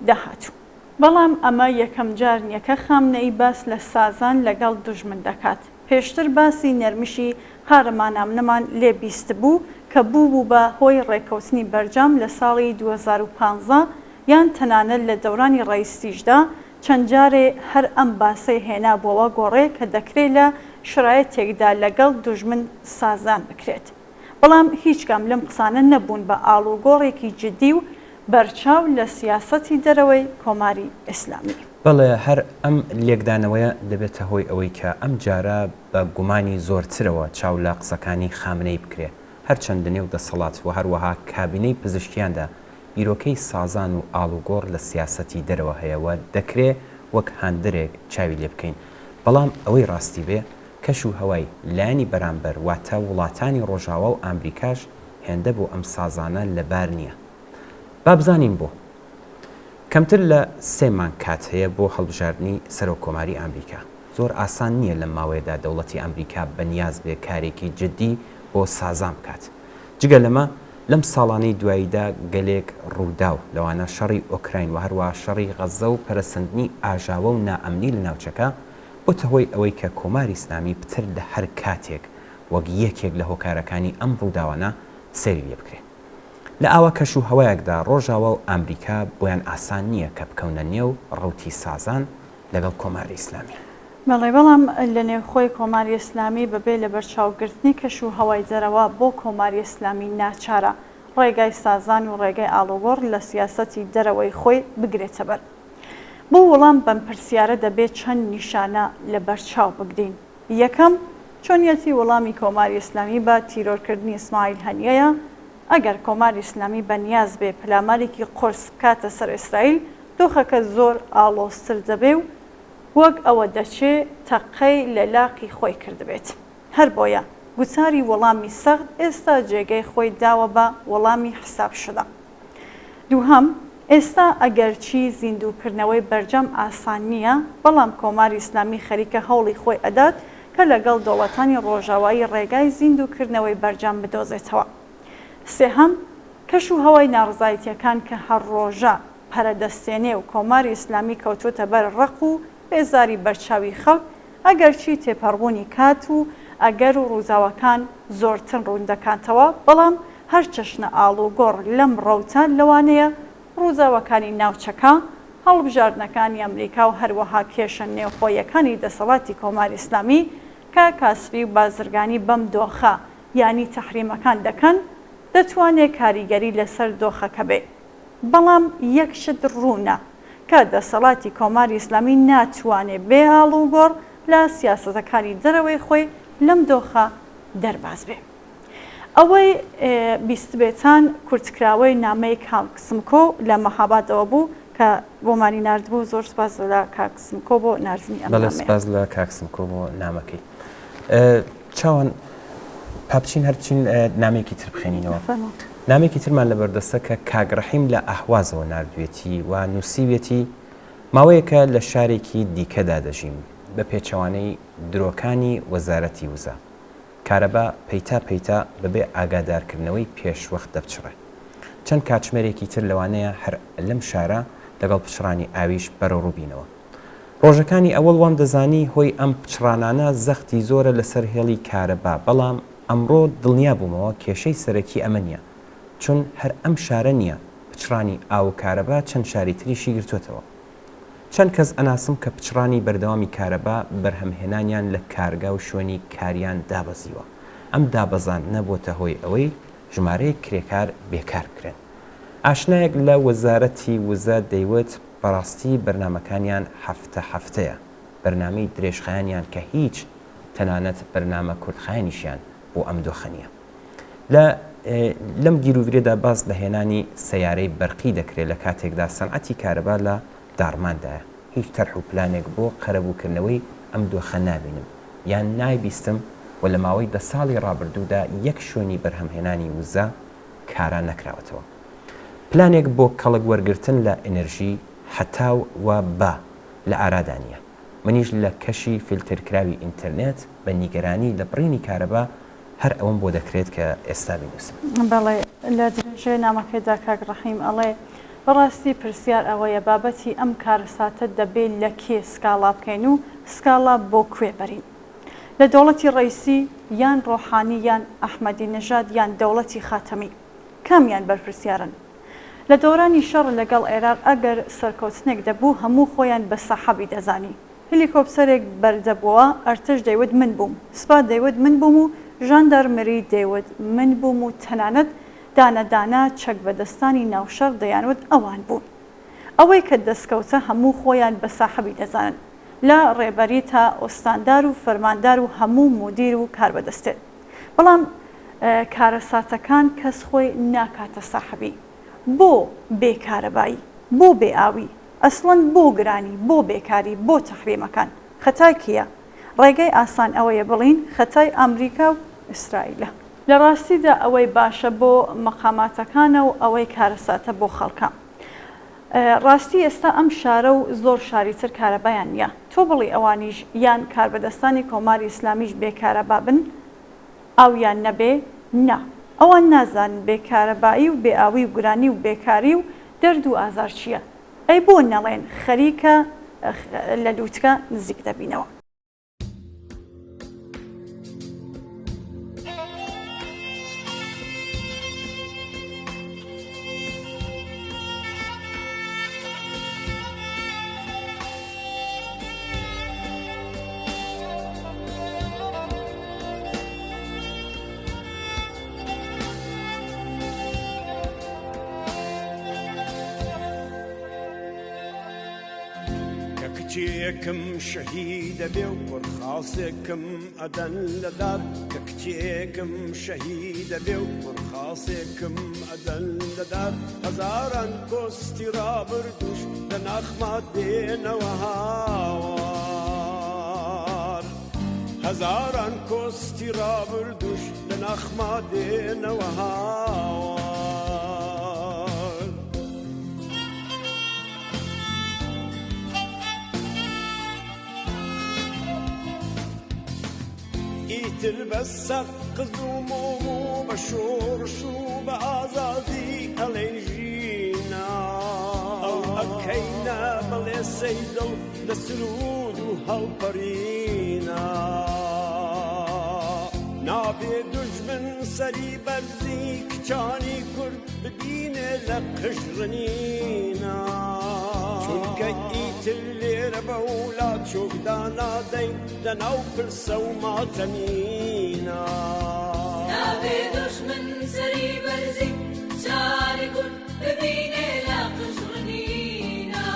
داهاتوو. بەڵام ئەمە یەکەم جار نیە کە خامنەیی باس لە سازان لەگەڵ دوژمن دەکات. پێشتر باسی نەرمشی قارەمانامنەمان لێ بیستبوو کە بووبوو بە هۆی ڕێکەوتنی بەرجام لە ساڵی 2015 یان تەنانەت لە دەورانی ڕەیسیشدا چەند جارێ هەر ئەم باسەی هێنابووەوە گۆڕێ کە دەکرێ لە شرایتێکدا لەگەڵ دوژمن سازان بکرێت. بەڵام هیچکام لەم قسانە نەبوون بە ئاڵوگۆڕێکی جدی و بەرچاو لە سیاسەتی دەرەوەی کۆماری ئیسلامی. بەڵێ هەر ئەم لێکدانەوەیە دەبێتە هۆی ئەوەی کە ئەم جارە بە گومانی زۆرترەوە چاو لە قسەکانی خامنەیی بکرێ. هەرچەند لە نێو دەسەڵات و هەروەها کابینەی پزیشکیاندا بیرۆکەی سازان و ئاڵوگۆڕ لە سیاسەتی دەرەوە هەیە و دەکرێ وەک هاندەرێک چاوی لێ بکەین، بەڵام ئەوەی ڕاستی بێ کەش و هەوای لایەنی بەرامبەر واتە وڵاتانی ڕۆژاوا و ئامریکاش هێندە بۆ ئەم سازانە لەبار نییە. با بزانین بۆ؟ کەمتر لە سێ مانگ کات هەیە بۆ هەڵبژاردنی سەرۆک کۆماری ئامریکا. زۆر ئاسان نییە لەم ماوەیەدا دەوڵەتی ئامریکا بەنیاز بێ کارێکی جدی بۆ سازان بکات. جگە لەمە، لەم ساڵانەی دواییدا گەلێک ڕووداو، لەوانە شەڕی ئۆکراین و هەروەها شەڕی غەززە و پەرەسەندنی ئاژاوە و نائەمنی لە ناوچەکە، بۆتە هۆی ئەوەی کە کۆماری ئیسلامی پتر لە هەر کاتێک وەک یەکێک لە هۆکارەکانی ئەم ڕووداوانە سەیری لێ بکرێ. لە ئاوا کەش و هەوایەکدا ڕۆژاوا و ئامریکا بۆیان ئاسان نییە کە بکەونە نێو ڕەوتی سازان لەگەڵ کۆماری ئیسلامی. بەڵێ، بەڵام لە نێوخۆی کۆماری ئیسلامی بە بێ لەبەرچاوگرتنی کەش و هەوای دەرەوە بۆ کۆماری ئیسلامی ناچارە ڕێگای سازان و ڕێگای ئاڵوگۆڕ لە سیاسەتی دەرەوەی خۆی بگرێتە بەر. بۆ وەڵام بەم پرسیارە دەبێ چەند نیشانە لە بەرچاو بگرین. یەکەم، چۆنیەتی وەڵامی کۆماری ئیسلامی بە تیرۆرکردنی ئیسماعیل هەنیەیە، ئەگەر کۆماری ئیسلامی بە نیاز بێ پەلامارێکی قورس بکاتە سەر ئیسرائیل، دۆخەکە زۆر ئاڵۆزتر دەبێ و وەک ئەوە دەچێ تەقەی لە لاقی خۆی کردبێت. هەر بۆیە گوتاری وەڵامی سەخت ئێستا جێگەی خۆی داوە بە وەڵامی حساب شدە. دووهەم، ئێستا ئەگەرچی زیندووکردنەوەی بەرجام ئاسان نییە، بەڵام کۆماری ئیسلامی خەریکە هەوڵی خۆی ئەدات کە لەگەڵ دەوڵەتانی ڕۆژاوایی ڕێگای زیندووکردنەوەی بەرجام بدۆزێتەوە. سێهەم، کەش و هەوای ناڕزایتیەکان کە هەر ڕۆژە پەرە دەستێنێ و کۆماری ئیسلامی کەوتووەتە بەر ڕق و بێزاری بەرچاوی خەڵک، ئەگەرچی تێپەڕبوونی کات و ئەگەر و ڕووداوەکان زۆرتر ڕوون دەکاتەوە، بەڵام هەر چەشنە ئاڵوگۆڕ لەم ڕەوتە لەوانەیە ڕووداوەکانی ناوچەکە. هەڵبژاردنەکانی ئەمریکا و هەروەها کێشە نێوخۆییەکانی دەسەڵاتی کۆماری ئیسلامی کە کاسبی و بازرگانی بەم دۆخە یانی تەحریمەکان دەکەن دەتوانێ کاریگەری لەسەر دۆخەکە بێ. بەڵام یەک شت ڕوونە کە دەسەڵاتی کۆماری ئیسلامی ناتوانێ بێ ئاڵوگۆڕ لە سیاسەتەکانی دەرەوەی خۆی لەم دۆخە دەرباز بێ. ئەوەی بیستبێتان کورتکراوەی نامەی کاک سمکۆ لە مەهابادەوە بوو کە بۆمانی ناردبوو، زۆر سپاس لە کاک سمکۆ بۆ ناردنی ئەم بەڵێ نامەیە. سپاس لە کاک سمکۆ بۆ نامەکەی. چاوان با بچین هەر بچین نامەیەکی تر بخوێنینەوە. فەرموو. نامەیەکی ترمان لەبەردەستە کە کاک ڕەحیم لە ئەهوازەوە ناردوویەتی و نووسیویەتی، ماوەیەکە لە شارێکی دیکەدا دەژیم، بە پێچەوانەی درۆکانی وەزارەتی وزە، کارەبا پەیتا پەیتا بەبێ ئاگادارکردنەوەی پێشوەخت دەپچڕێ. چەند کاتژمێرێکی تر لەوانەیە هەر لەم شارە لەگەڵ پچڕانی ئاویش بەرەوڕوو بینەوە. ڕۆژەکانی ئەوەڵ وام دەزانی هۆی ئەم پچڕانانە زەختی زۆرە لەسەر هێڵی کارەبا بەڵام ئەمڕۆ دڵنیا بوومەوە کێشەی سەرەکی ئەمە نیە چون هەر ئەم شارە نیە پچڕانی ئاو و کارەبا چەند شاری تریشی گرتۆتەوە. چەند کەس ئەناسم کە پچڕانی بەردەوامی کارەبا بەرهەمهێنانیان لە کارگا و شوێنی کاریان دابەزیوە، ئەم دابەزاندنە بۆتە هۆی ئەوەی ژمارەیەک کرێکار بێکار بکرێن. ئاشنایەک لە وەزارەتی وزە دەیوت بەڕاستی بەرنامەکانیان هەفتە هەفتەیە، بەرنامەی درێژخایەنیان کە هیچ، تەنانەت بەرنامە کورتخایەنیشیان بۆ ئەم دۆخە نییە. لە لەم گیروگرێدا باس لە هێنانی سەیارەی بەرقی دەکرێ لە کاتێکدا سەنعەتی کارەبا لە داڕماندایە. هیچ تەرح و پلانێک بۆ قەرەبووکردنەوەی ئەم دۆخە نابینم یان نایبیستم و لە ماوەی دە ساڵی ڕابردوودا یەک شوێنی بەرهەمهێنانی وزە کارا نەکراوەتەوە. پلانێک بۆ کەڵک وەرگرتن لە ئێنرژی هەتاو و با لە ئارادا نییە. منیش لە کەشی فیلترکراوی ئینترنێت بە نیگەرانی لە بڕینی کارەبا هەر ئەوەم بۆ دەکرێت کە ئێستا بینووسم. بەڵێ، لە درێژەی نامەکەیدا کاک ڕەحیم ئەڵێ، بەڕاستی پرسیار ئەوەیە بابەتی ئەم کارەساتە دەبێ لە کێ سکاڵا بکەین و سکاڵا بۆ کوێ بەرین؟ لە دەوڵەتی ڕەیسی یان ڕۆحانی یان ئەحمەدی نەژاد یان دەوڵەتی خاتەمی؟ کامیان بەرپرسیارن؟ لە دەورانی شەڕ لەگەڵ عێراق ئەگەر سەرکەوتنێک دەبوو هەموو خۆیان بە سەحابی دەزانی. هێلیکۆپتەرێک بەردەبووە، ئەرتەش دەیوت من بووم، سپا دەیوت من بووم و ژاندارمری دەیوت من بووم و تەنانەت دانە دانە چەکبەدەستانی ناو شەڕ دەیانوت ئەوان بوون. ئەوەی کە دەستکەوتە هەموو خۆیان بە ساحەبی دەزانن. لە ڕێبەری تا ئوستاندار و فەرماندار و هەموو مودیر و کاربەدەستێن. بەڵام کارەساتەکان کەس خۆی ناکاتە ساحەبی. بۆ بێ کارەبایی؟ بۆ بێ ئاوی؟ ئەسڵەن بۆ گرانی؟ بۆ بێکاری؟ بۆ تەحریمەکان؟ خەتای کێیە؟ ڕێگەی ئاسان ئەوەیە بڵێین خەتای ئامریکا و ئیسرائیلە. لە ڕاستیدا ئەوەی باشە بۆ مەقاماتەکانە و ئەوەی کارەساتە بۆ خەڵکە. ڕاستی ئێستا ئەم شارە و زۆر شاری تر کارەبایان نیە. تۆ بڵێی ئەوانیش یان کاربەدەستانی کۆماری ئیسلامیش بێ کارەبا بن؟ ئاویان نەبێ؟ نا. ئەوان نازانن بێ کارەبایی و بێ ئاوی و گرانی و بێکاری و دەرد و ئازار چییە. ئەی بۆ نەڵێن خەریکە لە لووتکە نزیک دەبینەوە. کە کچێکم شەهیدە بێ و کوڕ خاسێکم ئەدەن لە دار کە کچێکم شەهیدە بێ و کوڕ خاسێکم ئەدەن لە دار هەزاران کۆستی ڕابردووش لە ناخما دێنەوە هاوار هەزاران کۆستی ڕابردووش لە ناخما دێنەوە هاوار. ئیتر بە سەقز و مۆم و بە شۆڕش و بە ئازادی ئەڵێن ژینا ئەو ئەکەینە بڵێسەی دڵ لە سروود و هەڵپەڕینا نابێ دوژمن سەری بەرزی کچانی کورد ببینێ لە قژ ڕنینا. چونکە ئیتر لێرە بەولا چۆک دانادەین لەناو پرسە و ماتەمینا. نابێ دوژمن سەری بەرزی جارێ کورد ببینێ لە قژڕنینا.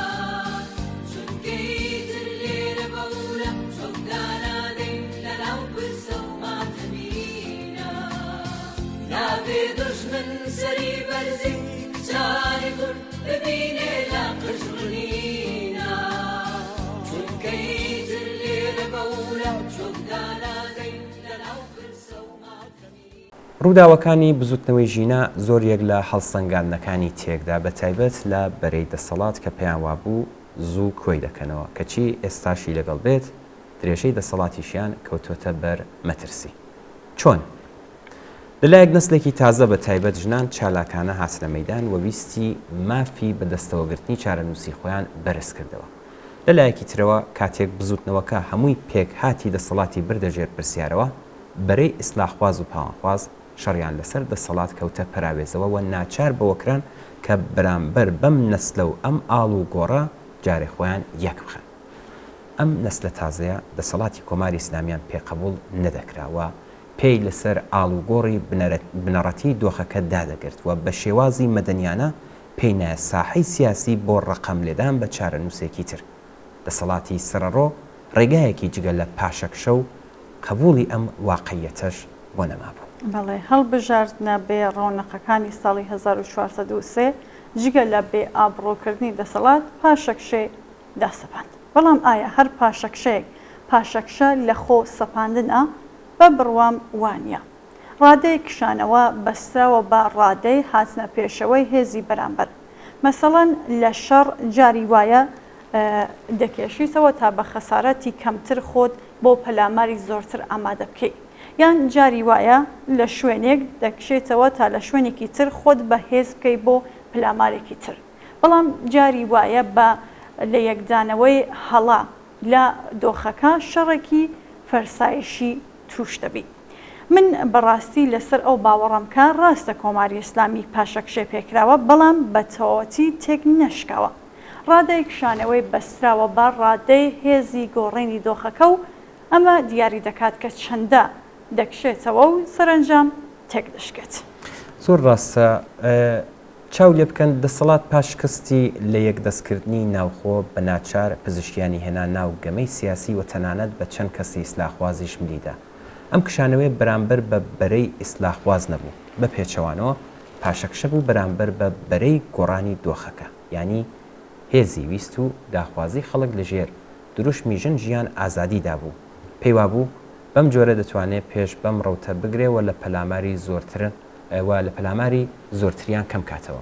چونکە ئیتر لێرە بەولا چۆک دانادەین لەناو پرسە و ماتەمینا. نابێ دوژمن سەری بەرزی کچانی کورد ببینێ لە قژڕنینا. چونکە ئیتر لێرە بەولا چۆک دانادەین لەناو پرسە و ماتەمینا. ڕووداوەکانی بزووتنەوەی ژینا زۆر یەک لە هەڵسەنگاندنەکانی تێکدا، بە تایبەت لە بەرەی دەسەڵات کە پێیان وابوو زوو کۆی دەکەنەوە، کەچی ئێستاشی لەگەڵ بێت درێژەی دەسەڵاتیشیان کەوتۆتە بەر مەترسی. چۆن؟ لە لایەک نەسلێکی تازە بە تایبەت ژنان چالاکانە هاتنە مەیدان و ویستی مافی بە دەستەوەگرتنی چارەنووسی خۆیان بەرز کردەوە. لە لایەکی ترەوە کاتێک بزووتنەوەکە هەمووی پێکهاتی دەسەڵاتی بردە ژێر پرسیارەوە، بەرەی ئیسلاحخواز و پاوانخواز شەڕیان لەسەر دەسەڵات کەوتە پەراوێزەوە و ناچار بەوە کران کە بەرامبەر بەم نەسلە و ئەم ئاڵ و گۆڕە جارێ خۆیان یەک بخەن. ئەم نەسلە تازەیە دەسەڵاتی کۆماری ئیسلامیان پێ قەبووڵ نەدەکرا و پێی لەسەر ئاڵوگۆڕی بنەڕەتیی دۆخەکە دادەگرت و بە شێوازی مەدەنیانە پێی نایە ساحەی سیاسی بۆ ڕەقەم لێدان بە چارەنووسێکی تر. دەسەڵاتی سەرەڕۆ ڕێگایەکی جگە لە پاشەکشە و قەبووڵی ئەم واقعیەتەش بۆ نەمابوو. بەڵێ، هەڵبژاردنە بێ ڕەونەقەکانی ساڵی 1403 جگە لە بێ ئابڕووکردنی دەسەڵات، پاشەکشەی داسەپاند. بەڵام ئایا هەر پاشەکشەیەک پاشەکشە لە خۆ سەپاندنە؟ بە بڕوام وانیە. ڕادەی کشانەوە بەستراوە بە ڕادەی هاتنە پێشەوەی هێزی بەرامبەر. مەسەڵەن لە شەڕ جاری وایە دەکێشیتەوە تا بە خەسارەتی کەمتر خۆت بۆ پەلاماری زۆرتر ئامادە بکەی. یان جاری وایە لە شوێنێک دەکشێیتەوە تا لە شوێنێکی تر خۆت بە هێز بکەی بۆ پلامارێکی تر. بەڵام جاری وایە بە لەیەکدانەوەی هەڵە لە دۆخەکە شەڕێکی فەرسایشی تووش دەبی. من بە ڕاستی لە سەر ئەو باوەڕەم کە ڕاستە کۆماری ئیسلامی پاشەکشێ پێکراوە بەڵام بە تەواوەتی تێک نەشکاوە. ڕادەی کشانەوەی بەستراوە بە ڕادەی هێزی گۆڕینی دۆخەکە و ئەمە دیاری دەکات کە چەندە دەکشێتەوە و سەرەنجام تێک دەشکێت. زۆر ڕاستە. چاو لێ بکەن دەسەڵات پاش شکستی لە یەکدەستکردنی ناوخۆ بە ناچار پزیشکیانی هێنا ناو گەمەی سیاسی و تەنانەت بە چەند کەسی ئیسلاحخوازیش ملی دا. ئەم کشانەوەیە بەرامبەر بە بەرەی ئیسلاحخواز نەبوو، بە پێچەوانەوە پاشەکشە بوو بەرامبەر بە بەرەی گۆڕانی دۆخەکە، یانی هێزی ویست و داخوازی خەڵک لە ژێر دروشمی ژن ژیان ئازادی دا بوو، پێی وابوو بەم جۆرە دەتوانێ پێش بەم ڕەوتە بگرێ و لە پەلاماری زۆرتر و لە پەلاماری زۆرتریان کەم کاتەوە.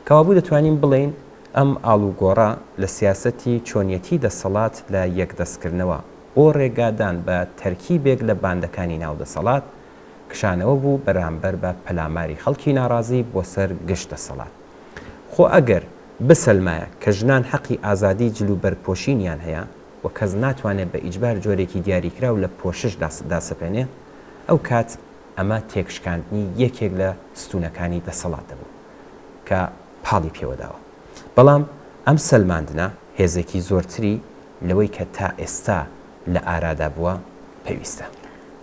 کەوابوو دەتوانین بڵێین ئەم ئاڵوگۆڕە لە سیاسەتی چۆنیەتی دەسەڵات لە یەکدەستکردنەوە بۆ ڕێگادان بە تەرکیبێک لە باندەکانی ناو دەسەڵات، کشانەوە بوو بەرامبەر بە پەلاماری خەڵکی ناڕازی بۆ سەر گشت دەسەڵات. خۆ ئەگەر بسەلمایە کە ژنان حەقی ئازادی جل و بەرگ پۆشینیان هەیە و کەس ناتوانێ بە ئیجبار جۆرێکی دیاریکراو لە پۆشش داسەپێنێ، ئەو کات ئەمە تێکشکاندنی یەکێک لە ستوونەکانی دەسەڵات دەبوو کە پاڵی پێوە داوە. بەڵام ئەم سەلماندنە هێزێکی زۆرتری لەوەی کە تا ئێستا لە ئارادا بووە پێویستە.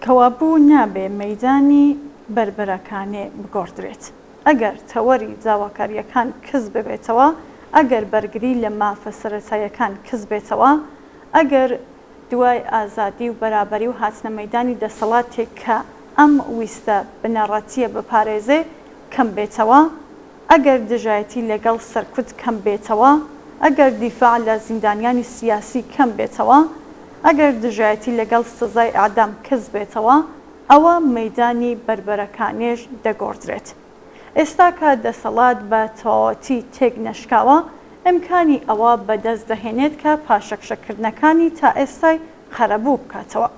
کەوابوو نابێ مەیدانی بەربەرەکانێ بگۆڕدرێت. ئەگەر تەوەری داواکارییەکان کز ببێتەوە، ئەگەر بەرگری لە مافە سەرەتاییەکان کز بێتەوە، ئەگەر دوای ئازادی و بەرابەری و هاتنە مەیدانی دەسەڵاتێک کە ئەم ویستە بنەڕەتییە بپارێزێ کەم بێتەوە، ئەگەر دژایەتی لەگەڵ سەرکوت کەم بێتەوە، ئەگەر دیفاع لە زیندانیانی سیاسی کەم بێتەوە، ئەگەر دژایەتی لەگەڵ سزای ئێعدام کز بێتەوە، ئەوە مەیدانی بەربەرەکانێش دەگۆڕدرێت. ئێستا کە دەسەڵات بە تەواوەتی تێک نەشکاوە، ئیمکانی ئەوە بە دەست دەهێنێت کە پاشەکشەکردنەکانی تا ئێستای قەرەبوو بکاتەوە.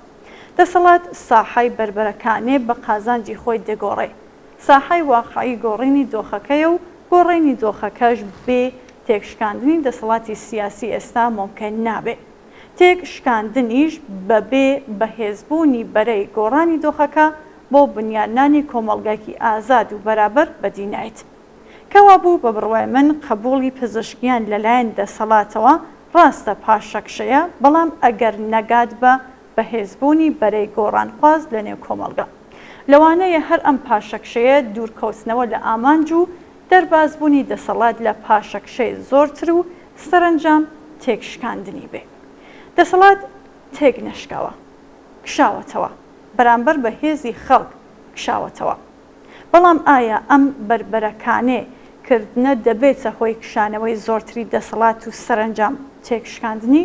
دەسەڵات ساحەی بەربەرەکانێ بە قازانجی خۆی دەگۆڕێ. ساحەی واقعی گۆڕینی دۆخەکەیە و گۆڕینی دۆخەکەش بێ تێکشکاندنی دەسەڵاتی سیاسی ئێستا مومکن نابێ. تێک شکاندنیش بە بێ بەهێزبوونی بەرەی گۆڕانی دۆخەکە بۆ بنیادنانی کۆمەڵگایکی ئازاد و بەرابەر بەدی نایت. کەوابوو بە بڕوای من قەبووڵی پزشکیان لەلایەن دەسەڵاتەوە ڕاستە پاشەکشەیە، بەڵام ئەگەر نەگات بە بەهێزبوونی بەرەی گۆڕانخواز لەنێو کۆمەڵگا. لەوانەیە هەر ئەم پاشەکشەیە دوورکەوتنەوە لە ئامانج و دەربازبوونی دەسەڵات لە پاشەکشەی زۆرتر و سەرەنجام تێکشکاندنی بێ. دەسەڵات تێک نەشکاوە. کشاوەتەوە. بەرامبەر بە هێزی خەڵک کشاوەتەوە. بەڵام ئایا ئەم بەربەرەکانێ کردنە دەبێتە هۆی کشانەوەی زۆرتری دەسەڵات و سەرەنجام تێکشکاندنی؟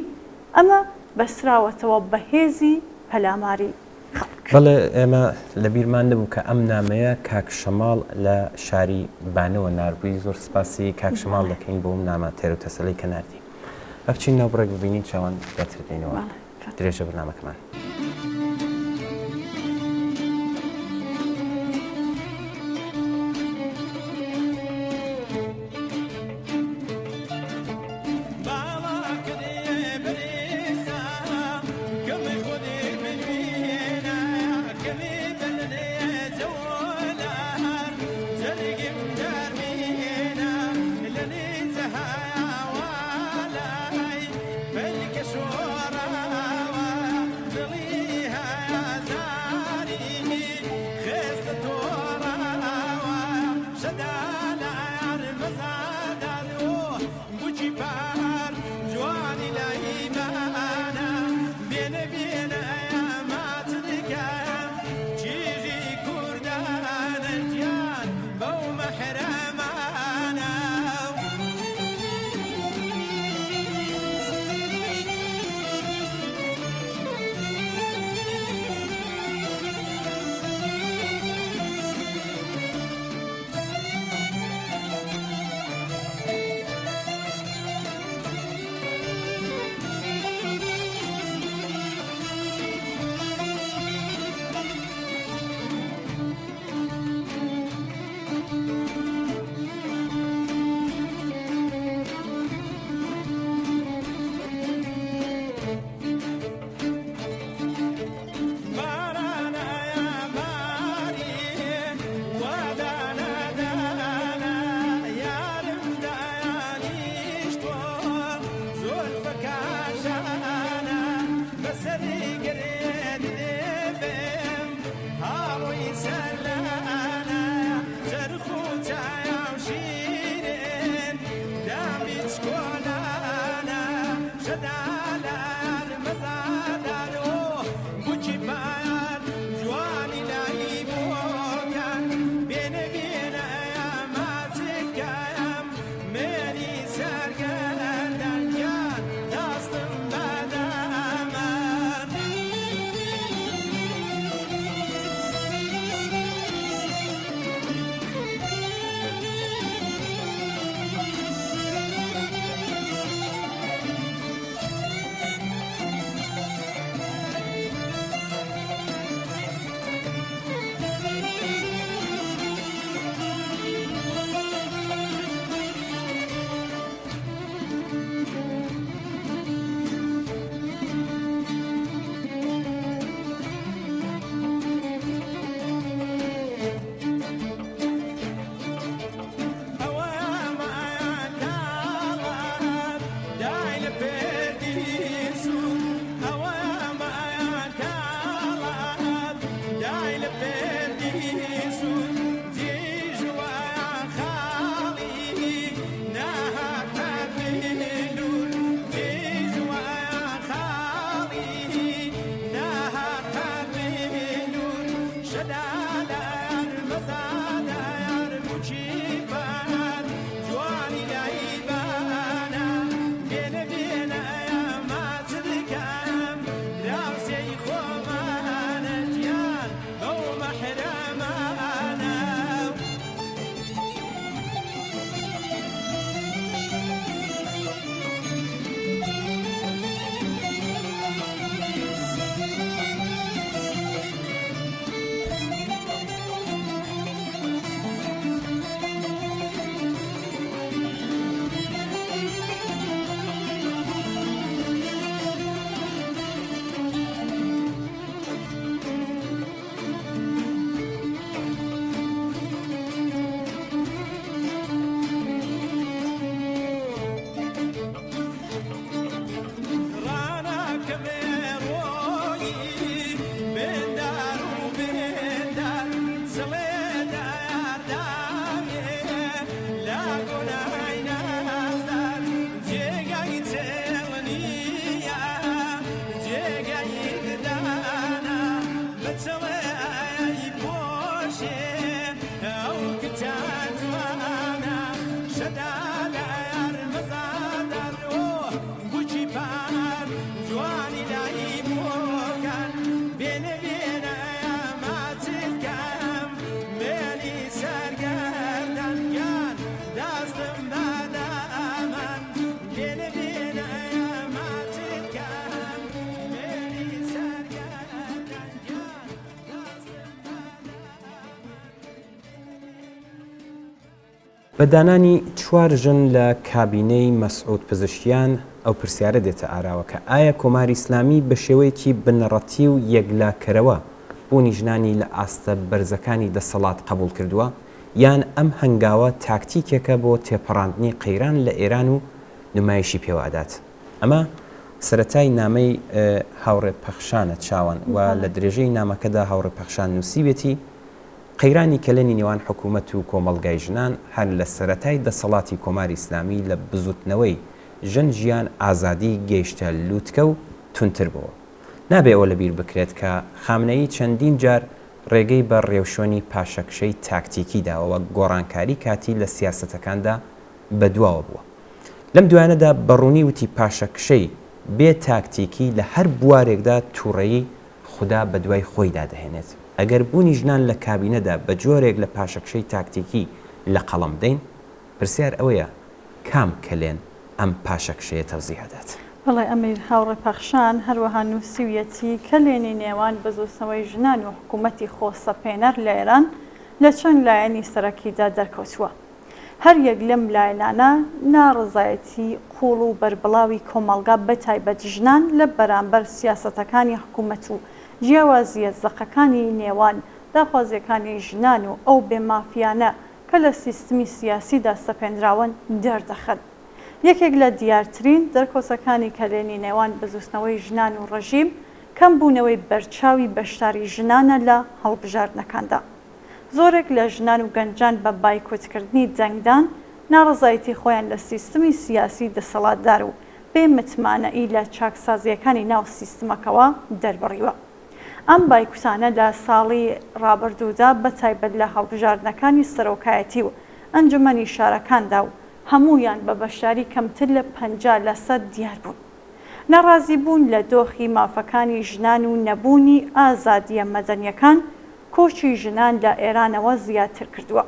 ئەمە بەستراوەتەوە بە هێزی پەلاماری خەڵک. بەڵێ ئێمە لە بیرمان نەبوو کە ئەم نامەیە کاک شەماڵ لە شاری بانەوە ناردبووی، زۆر سپاسی کاک شەماڵ دەکەین بۆ ئەم نامە تێروتەسەلەی کە ناردی. با بچین ناو بڕێک ببینین چاوان دواتر دێینەوە درێژە بەرنامەکەمان. بە دانانی چوار ژن لە کابینەی مەسعود پزشکیان، ئەو پرسیارە دێتە ئاراوە کە ئایا کۆماری ئیسلامی بە شێوەیەکی بنەڕەتی و یەکلاکەرەوە بوونی ژنانی لە ئاستە بەرزەکانی دەسەڵات قەبووڵ کردووە یان ئەم هەنگاوە تاکتیکێکە بۆ تێپەڕاندنی قەیران لە ئێران و نمایشی پێوە ئەدات؟ ئەمە سەرەتای نامەی هاوڕێ پەخشانە چاوان و لە درێژەی نامەکەدا هاوڕێ پەخشان نووسیوێتی، قەیرانی کەلێنی نێوان حکوومەت و کۆمەڵگای ژنان هەر لە سەرەتای دەسەڵاتی کۆماری ئیسلامی لە بزووتنەوەی ژن ژیان ئازادی گەیشتە لووتکە و توندتر بۆوە. نابێ ئەوە لەبیر بکرێت کە خامنەیی چەندین جار ڕێگەی بە ڕێوشوێنی پاشەکشەی تاکتیکی داوە و گۆڕانکاری کاتی لە سیاسەتەکاندا بەدواوە بووە. لەم دوایانەدا بە ڕوونی وتی پاشەکشەی بێ تاکتیکی لە هەر بوارێکدا تووڕەیی خودا بەدوای خۆیدا دەهێنێت. ئەگەر بوونی ژنان لە کابینەدا بە جۆرێک لە پاشەکشەی تاکتیکی لە قەڵەم بدەین، پرسیار ئەوەیە کام کەلێن ئەم پاشەکشەیە تەوزیح ئەدات؟ بەڵێ ئەمیر هاوڕێ پەخشان هەروەها نووسیویەتی، کەلێنی نێوان بزووتنەوەی ژنان و حکوومەتی خۆسەپێنەر لە ئێران لە چەند لایەنی سەرەکیدا دەرکەوتووە. هەر یەک لەم لایەنانە ناڕەزایەتی قووڵ و بەربڵاوی کۆمەڵگا بەتایبەت ژنان لە بەرامبەر سیاسەتەکانی حکوومەت و جیاوازییە زەقەکانی نێوان داخوازییەکانی ژنان و ئەو بێ مافییانە کە لە سیستمی سیاسیدا سەپێنراون دەردەخەن. یەکێک لە دیارترین دەرکەوتەکانی کەلێنی نێوان بزووتنەوەی ژنان و ڕژیم، کەمبوونەوەی بەرچاوی بەشداری ژنانە لە هەڵبژاردنەکاندا. زۆرێک لە ژنان و گەنجان بە بایکۆتکردنی دەنگدان، ناڕەزایەتی خۆیان لە سیستمی سیاسی دەسەڵاتدار و بێ متمانەیی لە چاکسازییەکانی ناو سیستمەکەوە دەربڕیوە. ئەم بایکوتانە لە ساڵی ڕابردوودا بە تایبەت لە هەڵبژاردنەکانی سەرۆکایەتی و ئەنجومەنی شارەکاندا و هەموویان بە بەشداری کەمتر لە 50 لەسەد دیار بوون. ناڕازیبوون لە دۆخی مافەکانی ژنان و نەبوونی ئازادییە مەدەنییەکان کۆچی ژنان لە ئێرانەوە زیاتر کردووە.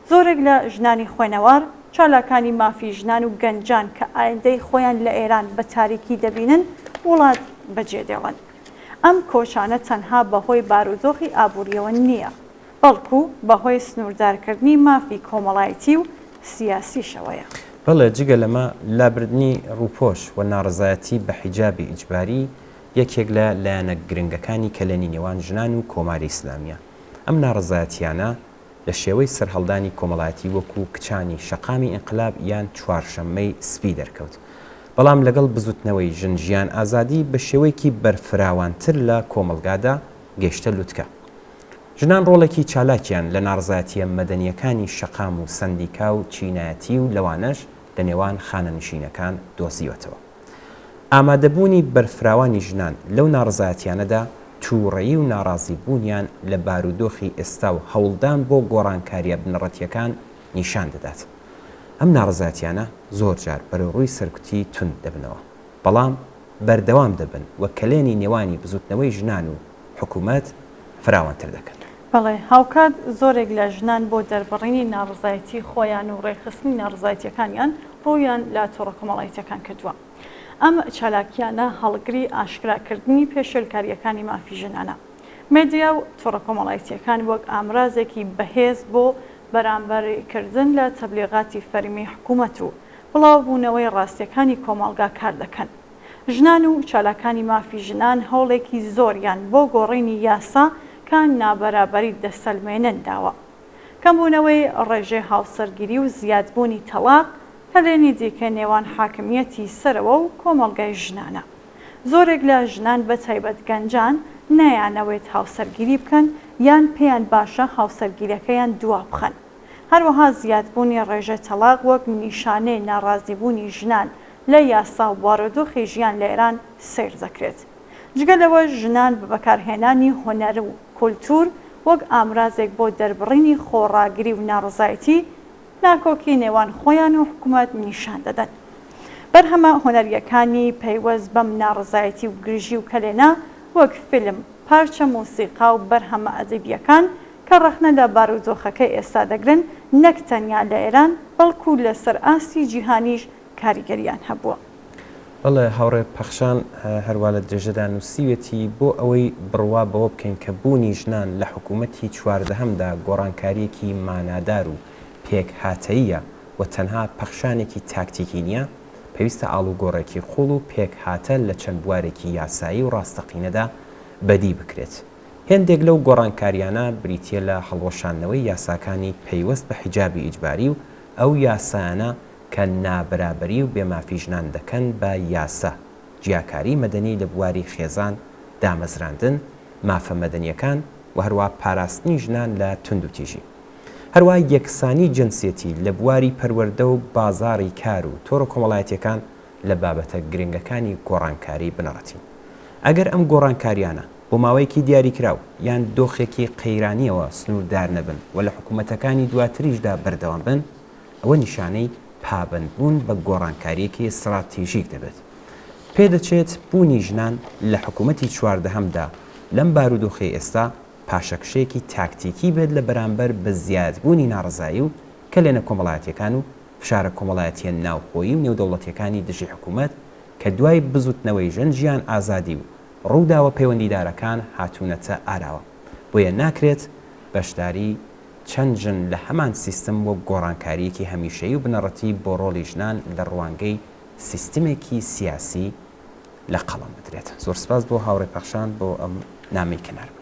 زۆرێک لە ژنانی خوێنەوار، چالاکانی مافی ژنان و گەنجان کە ئایندەی خۆیان لە ئێران بە تاریکی دەبینن، وڵات بەجێدێڵن. ئەم کۆچانە تەنها بەهۆی بارودۆخی ئابوورییەوە نییە، بەڵکو بەهۆی سنووردارکردنی مافی کۆمەڵایەتی و سیاسیشەوەیە. بەڵێ، جگە لەمە، لابردنی ڕووپۆش و ناڕەزایەتی بە حیجابی ئیجباری یەکێک لە لایەنە گرنگەکانی کەلێنی نێوان ژنان و کۆماری ئیسلامییە. ئەم ناڕەزایەتییانە لە شێوەی سەرهەڵدانی کۆمەڵایەتی وەکوو کچانی شەقامی ئینقلاب یان چوارشەممەی سپی دەرکەوت. بەڵام لەگەڵ بزووتنەوەی ژن ژیان ئازادی بە شێوەیەکی بەرفراوانتر لە کۆمەڵگادا گەیشتە لوتکە. ژنان ڕۆڵێکی چالاکیان لە ناڕەزایەتییە مەدەنییەکانی شەقام و سەندیکا و چینایەتی و لەوانەش لە نێوان خانەنشینەکان دۆزیوەتەوە. ئامادەبوونی بەرفراوانی ژنان لەو ناڕەزایەتیانەدا تووڕەیی و ناڕازیبوونیان لە بارودۆخی ئێستا و هەوڵدان بۆ گۆڕانکارییە بنەڕەتییەکان نیشان دەدات. ئەم ناڕەزایەتیانە زۆرجار بەرەوڕووی سەرکوتی توند دەبنەوە، بەڵام بەردەوام دەبن و کەلێنی نێوانی بزووتنەوەی ژنان و حکوومەت فراوانتر دەکەن. بەڵێ، هاوکات زۆرێک لە ژنان بۆ دەربڕینی ناڕەزایەتی خۆیان و ڕێکخستنی ناڕەزایەتییەکانیان ڕوویان لە تۆڕە کۆمەڵایەتییەکان کردووە. ئەم چالاکییانە هەڵگری ئاشکراکردنی پێشێلکارییەکانی مافی ژنانە. مێدیا و تۆڕە کۆمەڵایەتییەکان وەک ئامرازێکی بەهێز بۆ بەرامبەریکردن لە تەبلیغاتی فەرمی حکوومەت و بڵاوبوونەوەی ڕاستییەکانی کۆمەڵگا کار دەکەن. ژنان و چالاکانی مافی ژنان هەوڵێکی زۆریان بۆ گۆڕینی یاسا کە نابەرابەری دەسەلمێنن داوە. کەمبوونەوەی ڕێژەی هاوسەرگیری و زیادبوونی تەڵاق کەلێنی دیکە نێوان حاکمییەتی سەرەوە و کۆمەڵگای ژنانە. زۆرێک لە ژنان بە تایبەت گەنجان نایانەوێت هاوسەرگیری بکەن یان پێیان باشە هاوسەرگیرەکەیان دوابخەن. هەروەها زیادبوونی ڕێژەی تەڵاق وەک نیشانەی ناڕازیبوونی ژنان لە یاسا و بارودۆخی ژیان لە ئێران سەیر دەکرێت. جگە لەوەش ژنان بە بەکارهێنانی هونەر و کولتوور وەک ئامرازێک بۆ دەربڕینی خۆڕاگری و ناڕەزایەتی، ناکۆکی نێوان خۆیان و حکومەت نیشان دەدەن. بەرهەمە هونەرییەکانی پەیوەست بەم ناڕەزایەتی و گرژی و کەلێنە وەک فیلم، پارچە مۆسیقا و بەرهەمە ئەدەبییەکان کە ڕەخنە لە بارودۆخەکەی ئێستا دەگرن، نەک تەنیا لە ئێران، بەڵکو لەسەر ئاستی جیهانیش کاریگەرییان هەبووە. بەڵێ هاوڕێ پەخشان هەروا لە درێژەدا نووسیوێتی، بۆ ئەوەی بڕوا بەوە بکەین کە بوونی ژنان لە حکوومەتی چواردەهەمدا گۆڕانکارییەکی مانادار و. پێکهاتەییە و تەنها پەخشانێکی تاکتیکی نییە، پێویستە ئاڵوگۆڕێکی قووڵ و پێکهاتە لە چەند بوارێکی یاسایی و ڕاستەقینەدا بەدی بکرێت. هێندێک لەو گۆڕانکارییانە بریتییە لە هەڵوەشاندنەوەی یاساکانی پەیوەست بە حیجابی ئیجباری و ئەو یاسایانە کە نابەرابەری و بێمافی ژنان دەکەن بە یاسا، جیاکاری مەدەنی لە بواری خێزان، دامەزراندن، مافە مەدەنییەکان و هەروا پاراستنی ژنان لە توندوتیژی. هەروا یەکسانی جنسیەتی لە بواری پەروەردە و بازاڕی کار و تۆڕە کۆمەڵایەتییەکان لە بابەتە گرنگەکانی گۆڕانکاری بنەڕەتین. ئەگەر ئەم گۆڕانکارییانە بۆ ماوەیەکی دیاریکراو یان دۆخێکی قەیرانییەوە سنووردار نەبن و لە حکوومەتەکانی دواتریشدا بەردەوام بن، ئەوە نیشانەی پابەندبوون بە گۆڕانکارییەکی ستڕاتیژیک دەبێت. پێدەچێت بوونی ژنان لە حکوومەتی چواردەهەمدا لەم بارودۆخەی ئێستا پاشەکشەیەکی تاکتیکی بێت لە بەرامبەر بە زیادبوونی ناڕەزایی و کەلێنە کۆمەڵایەتییەکان و فشارە کۆمەڵایەتییە ناوخۆیی و نێودەوڵەتییەکانی دژی حکوومەت کە دوای بزووتنەوەی ژن ژیان ئازادی و ڕووداوە پەیوەندیدارەکان هاتوونەتە ئاراوە. بۆیە ناکرێت بەشداری چەند ژن لە هەمان سیستم وەک گۆڕانکارییەکی هەمیشەیی و بنەڕەتی بۆ ڕۆڵی ژنان لە ڕوانگەی سیستمێکی سیاسی لە قەڵەم بدرێت. زۆر سپاس بۆ هاوڕێ پەخشان بۆ ئەم نامەی کە ناردبووی.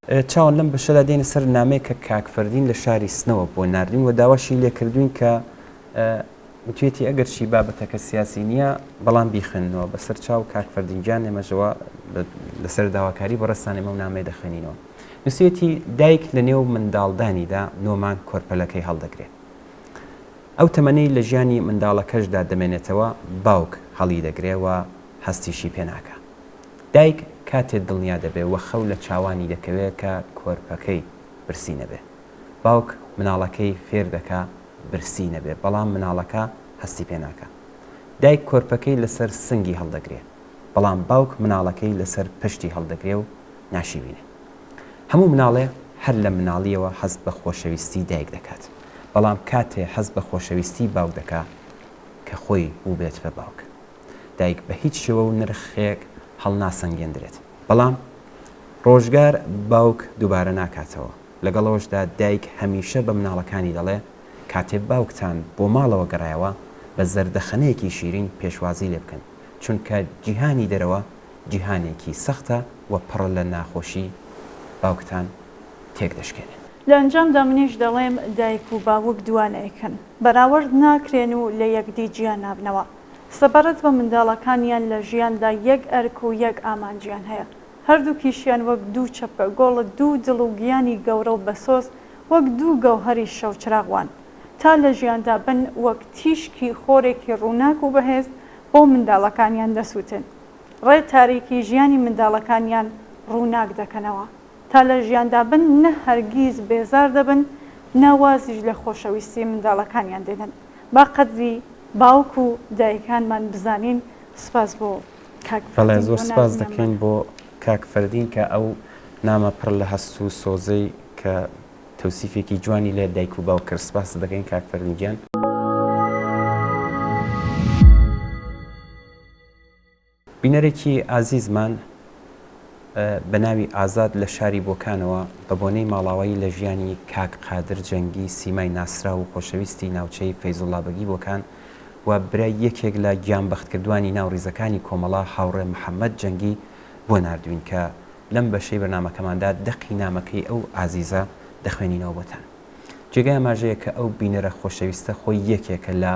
چاوان لەم بەشەدا دێینە سەر نامەیەک کە کاک فەردین لە شاری سنەوە بۆ ناردین و داواشی لێکردوین کە وتویەتی ئەگەرچی بابەتەکە سیاسی نییە بەڵام بیخوێننەوە بەسەر چاو کاک فەردین گیان ئێمەشەوە لەسەر داواکاری بەڕێزتان ئێمە ئەو نامەیە دەخوێنینەوە. نووسیویەتی دایک لە نێو منداڵدانیدا نۆ مانگ کۆرپەلەکەی هەڵدەگرێ. ئەو تەمەنەی لە ژیانی منداڵەکەشدا دەمێنێتەوە باوک هەڵیدەگرێ و هەستیشی پێ ناکا. دایک کاتێ دڵنیا دەبێ و خەو لە چاوانی دەکەوێ کە کۆرپەکەی برسی نەبێ. باوک مناڵەکەی فێر دەکا برسی نەبێ بەڵام مناڵەکە هەستی پێ ناکا. دایک کۆرپەکەی لەسەر سنگی هەڵدەگرێ بەڵام باوک مناڵەکەی لەسەر پشتی هەڵدەگرێ و ناشیبینێ. هەموو مناڵێ هەر لە مناڵیەوە هەست بە خۆشەویستی دایک دەکات بەڵام کاتێ هەست بە خۆشەویستی باوک دەکا کە خۆی بووبێت بە باوک. دایک بە هیچ شێوە و نرخێک هەڵناسەنگێندرێت بەڵام ڕۆژگار باوک دووبارە ناکاتەوە، لەگەڵ ئەوەشدا دایک هەمیشە بە مناڵەکانی دەڵێ کاتێ باوکتان بۆ ماڵەوە گەڕایەوە بە زەردەخەنەیەکی شیرین پێشوازی لێ بکەن چونکە جیهانی دەرەوە جیهانێکی سەختە و پڕە لە ناخۆشی باوکتان تێک دەشکێنێ. لە ئەنجامدا منیش دەڵێم دایک و باوک دوانەیەکن بەراورد ناکرێن و لە یەکدی جیا نابنەوە. سەبارەت بە منداڵەکانیان لە ژیاندا یەک ئەرک و یەک ئامانجیان هەیە. هەردووکیشیان وەک دوو چەپکە گوڵ، دوو دڵ و گیانی گەورە و بەسۆز، وەک دوو گەوهەری شەوچراغ وان. تا لە ژیاندا بن وەک تیشکی خۆرێکی ڕووناک و بەهێز بۆ منداڵەکانیان دەسووتێن. ڕێ تاریکی ژیانی منداڵەکانیان ڕووناک دەکەنەوە. تا لە ژیاندا بن نە هەرگیز بێزار دەبن، نە وازیش لە خۆشەویستی منداڵەکانیان دێنن. با قەدری باوک و دایکانمان بزانین سوپاس بۆ کاک بەڵێ فەردین زۆر بۆ سپاس ناردنی ئەم دەکەین نامە. بۆ کاک فەردین کە ئەو نامە پڕ لە هەست و سۆزەی کە تەوسیفێکی جوانی لە دایک و باوک کرد سپاست دەکەین کاک فەردین گیان. بینەرێکی ئازیزمان بە ناوی ئازاد لە شاری بۆکانەوە بە بۆنەی ماڵاوایی لە ژیانی کاک قادر جەنگی سیمای ناسراو و خۆشەویستی ناوچەی فەیزوڵڵابەگی بۆکان و برای یەکێک لە گیانبەختکردوانی ناو ڕیزەکانی کۆمەڵە هاوڕێ محەممەد جەنگی بۆ ناردووین کە لەم بەشەی بەرنامەکەماندا دەقی نامەکەی ئەو ئازیزە دەخوێنینەوە بۆتان. جێگای ئاماژەیە کە ئەو بینەرە خۆشەویستە خۆی یەکێکە لە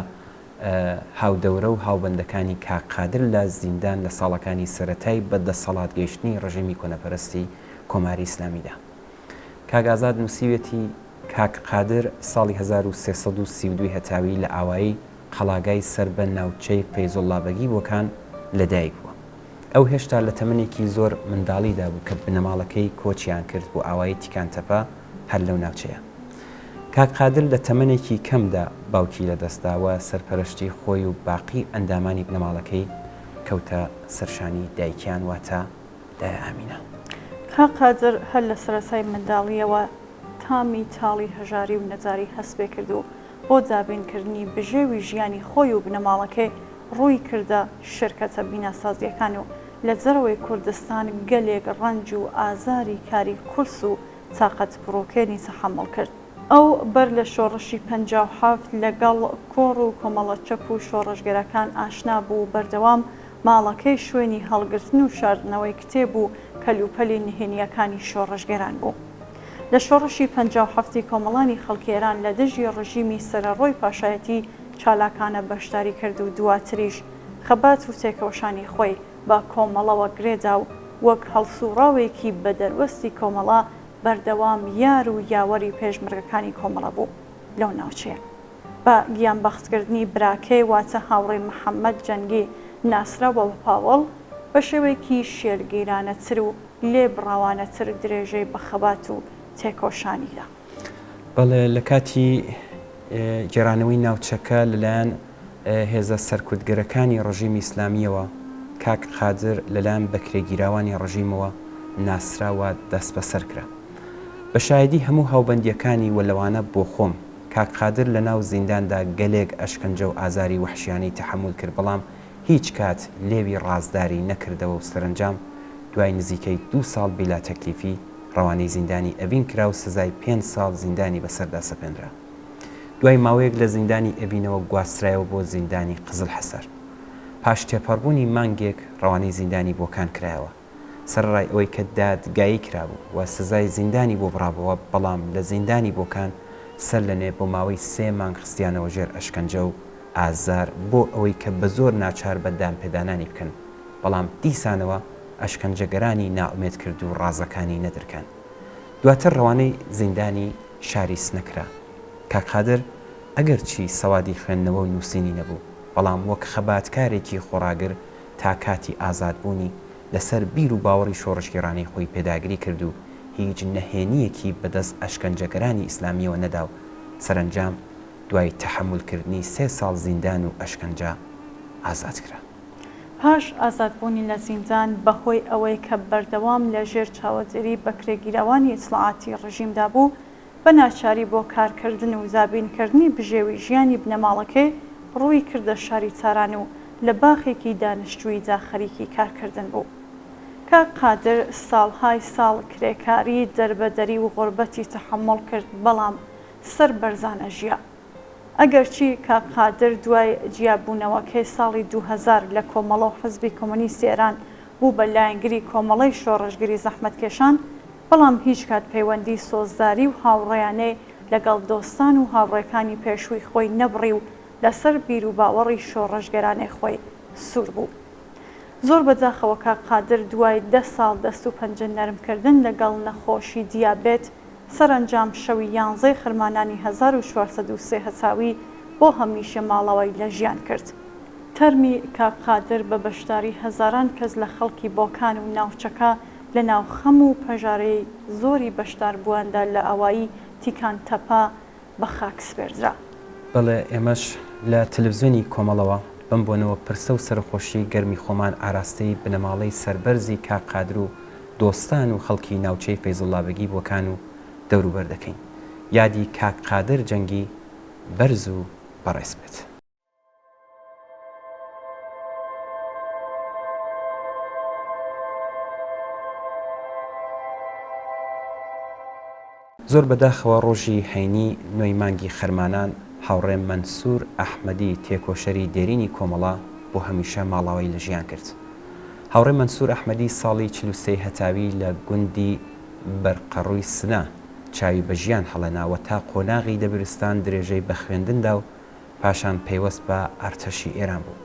هاودەورە و هاوبەندەکانی کاک قادر لە زیندان لە ساڵەکانی سەرەتای بە دەسەڵات گەیشتنی ڕژێمی کۆنەپەرستی کۆماری ئیسلامیدا. کاک ئازاد نووسیویەتی، کاک قادر ساڵی 1332 هەتاوی لە ئاوایی قەڵاگای سەر بە ناوچەی فەیزوڵڵابەگی بۆکان لە دایک بووە. ئەو هێشتا لە تەمەنێکی زۆر منداڵیدا بوو کە بنەماڵەکەی کۆچیان کرد بۆ ئاوایی تیکانتەپە هەر لەو ناوچەیە. کاک قادر لە تەمەنێکی کەمدا باوکی لە دەست دا و سەرپەرەشتی خۆی و باقی ئەندامانی بنەماڵەکەی کەوتە سەرشانی دایکیان واتە دایە ئامینە. کاک قادر هەر لە سەرەتای منداڵییەوە تامی تاڵی هەژاری و نەجاری هەست پێ کرد و بۆ دابینکردنی بژێوی ژیانی خۆی و بنەماڵەکەی ڕووی کردە شرکەتە بیناسازییەکان و لە دەرەوەی کوردستان گەلێک ڕەنج و ئازاری کاری قورس و تاقەت پڕوکێنی تەحەموڵ کرد. ئەو بەر لە شۆڕشی 57 لە گەڵ کۆڕ و کۆمەڵە چەپ و شۆڕشگێرەکان ئاشنا بوو و بەردەوام ماڵەکەی شوێنی هەڵگرتن و شاردنەوەی کتێب و کەلوپەلی نهێنییەکانی شۆڕشگێران بوو. لە شۆڕشی 57 ی کۆمەڵانی خەڵکی ئێران لە دژی ڕژیمی سەرەڕۆی پاشایەتی چالاکانە بەشداری کرد و دواتریش خەبات و تێکۆشانی خۆی بە کۆمەڵەوە گرێدا و وەک هەڵسووڕاوێکی بە دەروەستی کۆمەڵە بەردەوام یار و یاوەری پێشمەرگەکانی کۆمەڵە بوو لەو ناوچەیە. بە گیانبەختکردنی براکەی واتە هاوڕێ محەممەد جەنگی ناسراو بە پاوڵ بە شێوەیەکی شێلگیرانەتر و لێبڕاوانەتر درێژەی بە خەبات و تێکۆشانی دا. بەڵێ لە کاتی گێڕانەوەی ناوچەکە لەلایەن هێزە سەرکوتگەرەکانی ڕژیمی ئیسلامییەوە، کاک قادر لەلایەن بەکرێگیراوانی ڕژیمەوە ناسرا و دەستبەسەر کرا. بە شایەدی هەموو هاوبەندییەکانی و لەوانە بۆ خۆم، کاک قادر لە ناو زینداندا گەلێک ئەشکەنجە و ئازاری وەحشیانەی تەحەمول کرد بەڵام هیچ کات لێوی ڕازداری نەکردەوە و سەرەنجام دوای نزیکەی دوو ساڵ بیلاتەکلیفی ڕەوانەی زیندانی ئەڤین کرا و سزای پێنج ساڵ زیندانی بەسەردا سەپێنرا. دوای ماوەیەک لە زیندانی ئەڤینەوە گواسترایەوە بۆ زیندانی قزلحەسار. پاش تێپەڕبوونی مانگێک ڕەوانەی زیندانی بۆکان کرایەوە. سەرەڕای ئەوەی کە دادگایی کرابوو و سزای زیندانی بۆ بڕابۆوە، بەڵام لە زیندانی بۆکان سەر لە نوێ بۆ ماوەی سێ مانگ خستیانەوە ژێر ئەشکەنجە و ئازار بۆ ئەوەی کە بە زۆر ناچار بە دانپێدانانی بکەن، بەڵام دیسانەوە ئەشکەنجەگەرانی نائومێد کرد و ڕازەکانی نەدرکان. دواتر ڕەوانەی زیندانی شاری سنە کرا. کاک قادر ئەگەرچی سەوادی خوێندنەوە و نووسینی نەبوو، بەڵام وەک خەباتکارێکی خۆڕاگر تا کاتی ئازادبوونی لەسەر بیر و باوەڕی شۆڕشگێڕانەی خۆی پێداگری کرد و هیچ نەهێنییەکی بەدەست ئەشکەنجەگەرانی ئیسلامییەوە نەدا و سەرەنجام دوای تەحەمولکردنی سێ ساڵ زیندان و ئەشکەنجە ئازاد کرا. پاش ئازادبوونی لە زیندان بە هۆی ئەوەی کە بەردەوام لە ژێر چاوەدێری بەکرێگیراوانی ئیتڵاعاتی ڕژیمدا بوو، بە ناچاری بۆ کارکردن و دابینکردنی بژێوی ژیانی بنەماڵەکەی ڕووی کردە شاری تاران و لە باخێکی دانشجووییدا خەریکی کارکردن بوو. کاک قادر ساڵهای ساڵ کرێکاری، دەربەدەری و غوربەتی تەحەموڵ کرد، بەڵام سەربەرزانە ژیا. ئەگەرچی کاک قادر دوای جیابوونەوەکەی ساڵی 2000 لە کۆمەڵە و حزبی کۆمۆنیستی ئێران بوو بە لایەنگری کۆمەڵەی شۆڕشگری زەحمەتکێشان، بەڵام هیچ کات پەیوەندی سۆزداری و هاوڕێیانەی لەگەڵ دۆستان و هاوڕێکانی پێشووی خۆی نەبڕی و لەسەر بیروباوەڕی شۆڕشگێرانەی خۆی سوور بوو. زۆر بەداخەوە کاک قادر دوای دە ساڵ دەست و پەنجە نەرمکردن لەگەڵ نەخۆشی دیابێت، سەرەنجام شەوی یانزەی خەرمانانی 1403 هەتاوی بۆ هەمیشە ماڵاوای لە ژیان کرد. تەرمی کاک قادر بە بەشداری هەزاران کەس لە خەڵکی بۆکان و ناوچەکە لە ناو خەم و پەژارەی زۆری بەشداربوواندا لە ئاوایی تیکان تەپە بە خاک سپێردرا. بەڵێ ئێمەش لە تەلەفزیۆنی کۆمەڵەوە بەم بۆنەوە پرسە و سەرەخۆشی گەرمی خۆمان ئاراستەی بنەماڵەی سەربەرزی کاک قادر و دۆستان و خەڵکی ناوچەی فەیزوڵڵابەگی بۆکان و دەوروبەر دەکەین. یادی کاک قادر جەنگی بەرز و بەڕێز بێت. زۆر بەداخەوە ڕۆژی هەینی نۆی مانگی خەرمانان هاوڕێ مەنسوور ئەحمەدی تێکۆشەری دێرینی کۆمەڵە بۆ هەمیشە ماڵاوای لە ژیان کرد. هاوڕێ مەنسوور ئەحمەدی ساڵی 43 هەتاوی لە گوندی بەرقەڕووی سنە چاوی بە ژیان هەڵێنا و تا قۆناغی دەبیرستان درێژەی بە خوێندن دا و پاشان پەیوەست بە ئارتەشی ئێران بوو.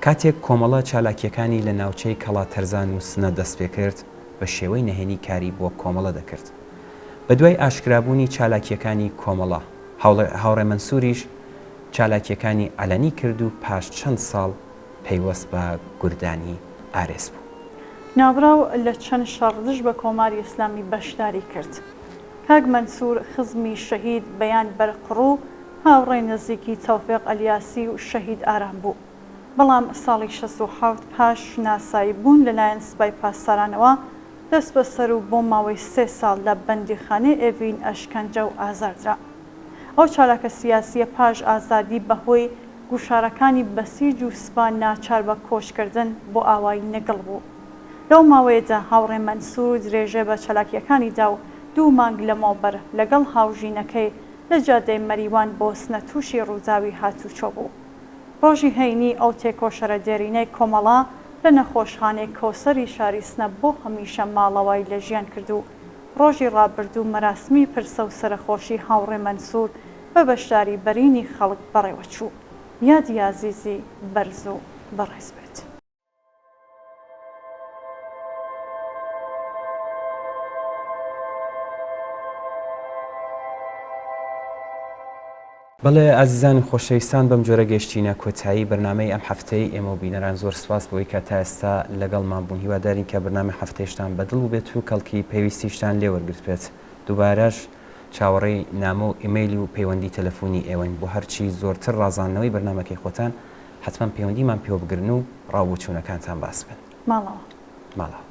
کاتێک کۆمەڵە چالاکییەکانی لە ناوچەی کەڵاتەرزان و سنە دەستپێکرد، بە شێوەی نەهێنی کاری بۆ کۆمەڵە دەکرد. بە دوای ئاشکرابوونی چالاکییەکانی کۆمەڵە، هاوڕێ مەنسووریش چالاکییەکانی عەلەنی کرد و پاش چەند ساڵ پەیوەست بە گوردانی ئارێز بوو. ناوبراو لە چەند شەڕ دژ بە کۆماری ئیسلامی بەشداری کرد. کاک مەنسوور خزمی شەهید بەیان بەرقڕوو هاوڕێی نزیکی تۆفیق ئەلیاسی و شەهید ئارام بوو. بەڵام ساڵی 67 پاش شناسایی بوون لەلایەن سپای پاسدارانەوە دەستبەسەر و بۆ ماوەی سێ ساڵ لە بەندیخانەی ئێڤین ئەشکەنجە و ئازار درا. ئەو چالاکە سیاسییە پاش ئازادی بە هۆی گوشارەکانی بەسیج و سپا ناچار بە کۆچکردن بۆ ئاوایی نگڵ بوو. لەو ماوەیەدا هاوڕێ مەنسوور درێژە بە چالاکییەکانی دا و دوو مانگ لەمەوبەر لەگەڵ هاوژینەکەی لە جادەی مەریوان بۆ سنە تووشی ڕووداوی هاتووچۆ بوو. ڕۆژی هەینی ئەو تێکۆشەرە دێرینەی کۆمەڵە لە نەخۆشخانەی کەوسەری شاری سنە بۆ هەمیشە ماڵاوایی لە ژیان کرد و ڕۆژی ڕابردوو مەراسمی پرسە و سەرەخۆشی هاوڕێ مەنسوور بە بەشداری بەرینی خەڵک بەڕێوەچوو. یادی ئازیزی بەرز و بەڕێز بێت. بەڵێ ئازیزان و خۆشەویستان بەم جۆرە گەیشتینە کۆتایی بەرنامەی ئەم هەفتەی ئێمە و بینەران زۆر سپاس بۆی کە تا ئێستا لەگەڵمان بوون هیوادارین کە بەرنامەی هەفتەیشتان بەدڵ بووبێت و کەڵکی پێویستیشتان لێ وەرگرتبێت دووبارەش چاوەڕێی نامە و ئیمەیل و پەیوەندی تەلەفونی ئێوەین بۆ هەرچی زۆرتر ڕازاندنەوەی بەرنامەکەی خۆتان حەتمەن پەیوەندیمان پێوە بگرن و ڕاو بۆچوونەکانتان باس بکەن. ماڵاوا. ماڵاوا.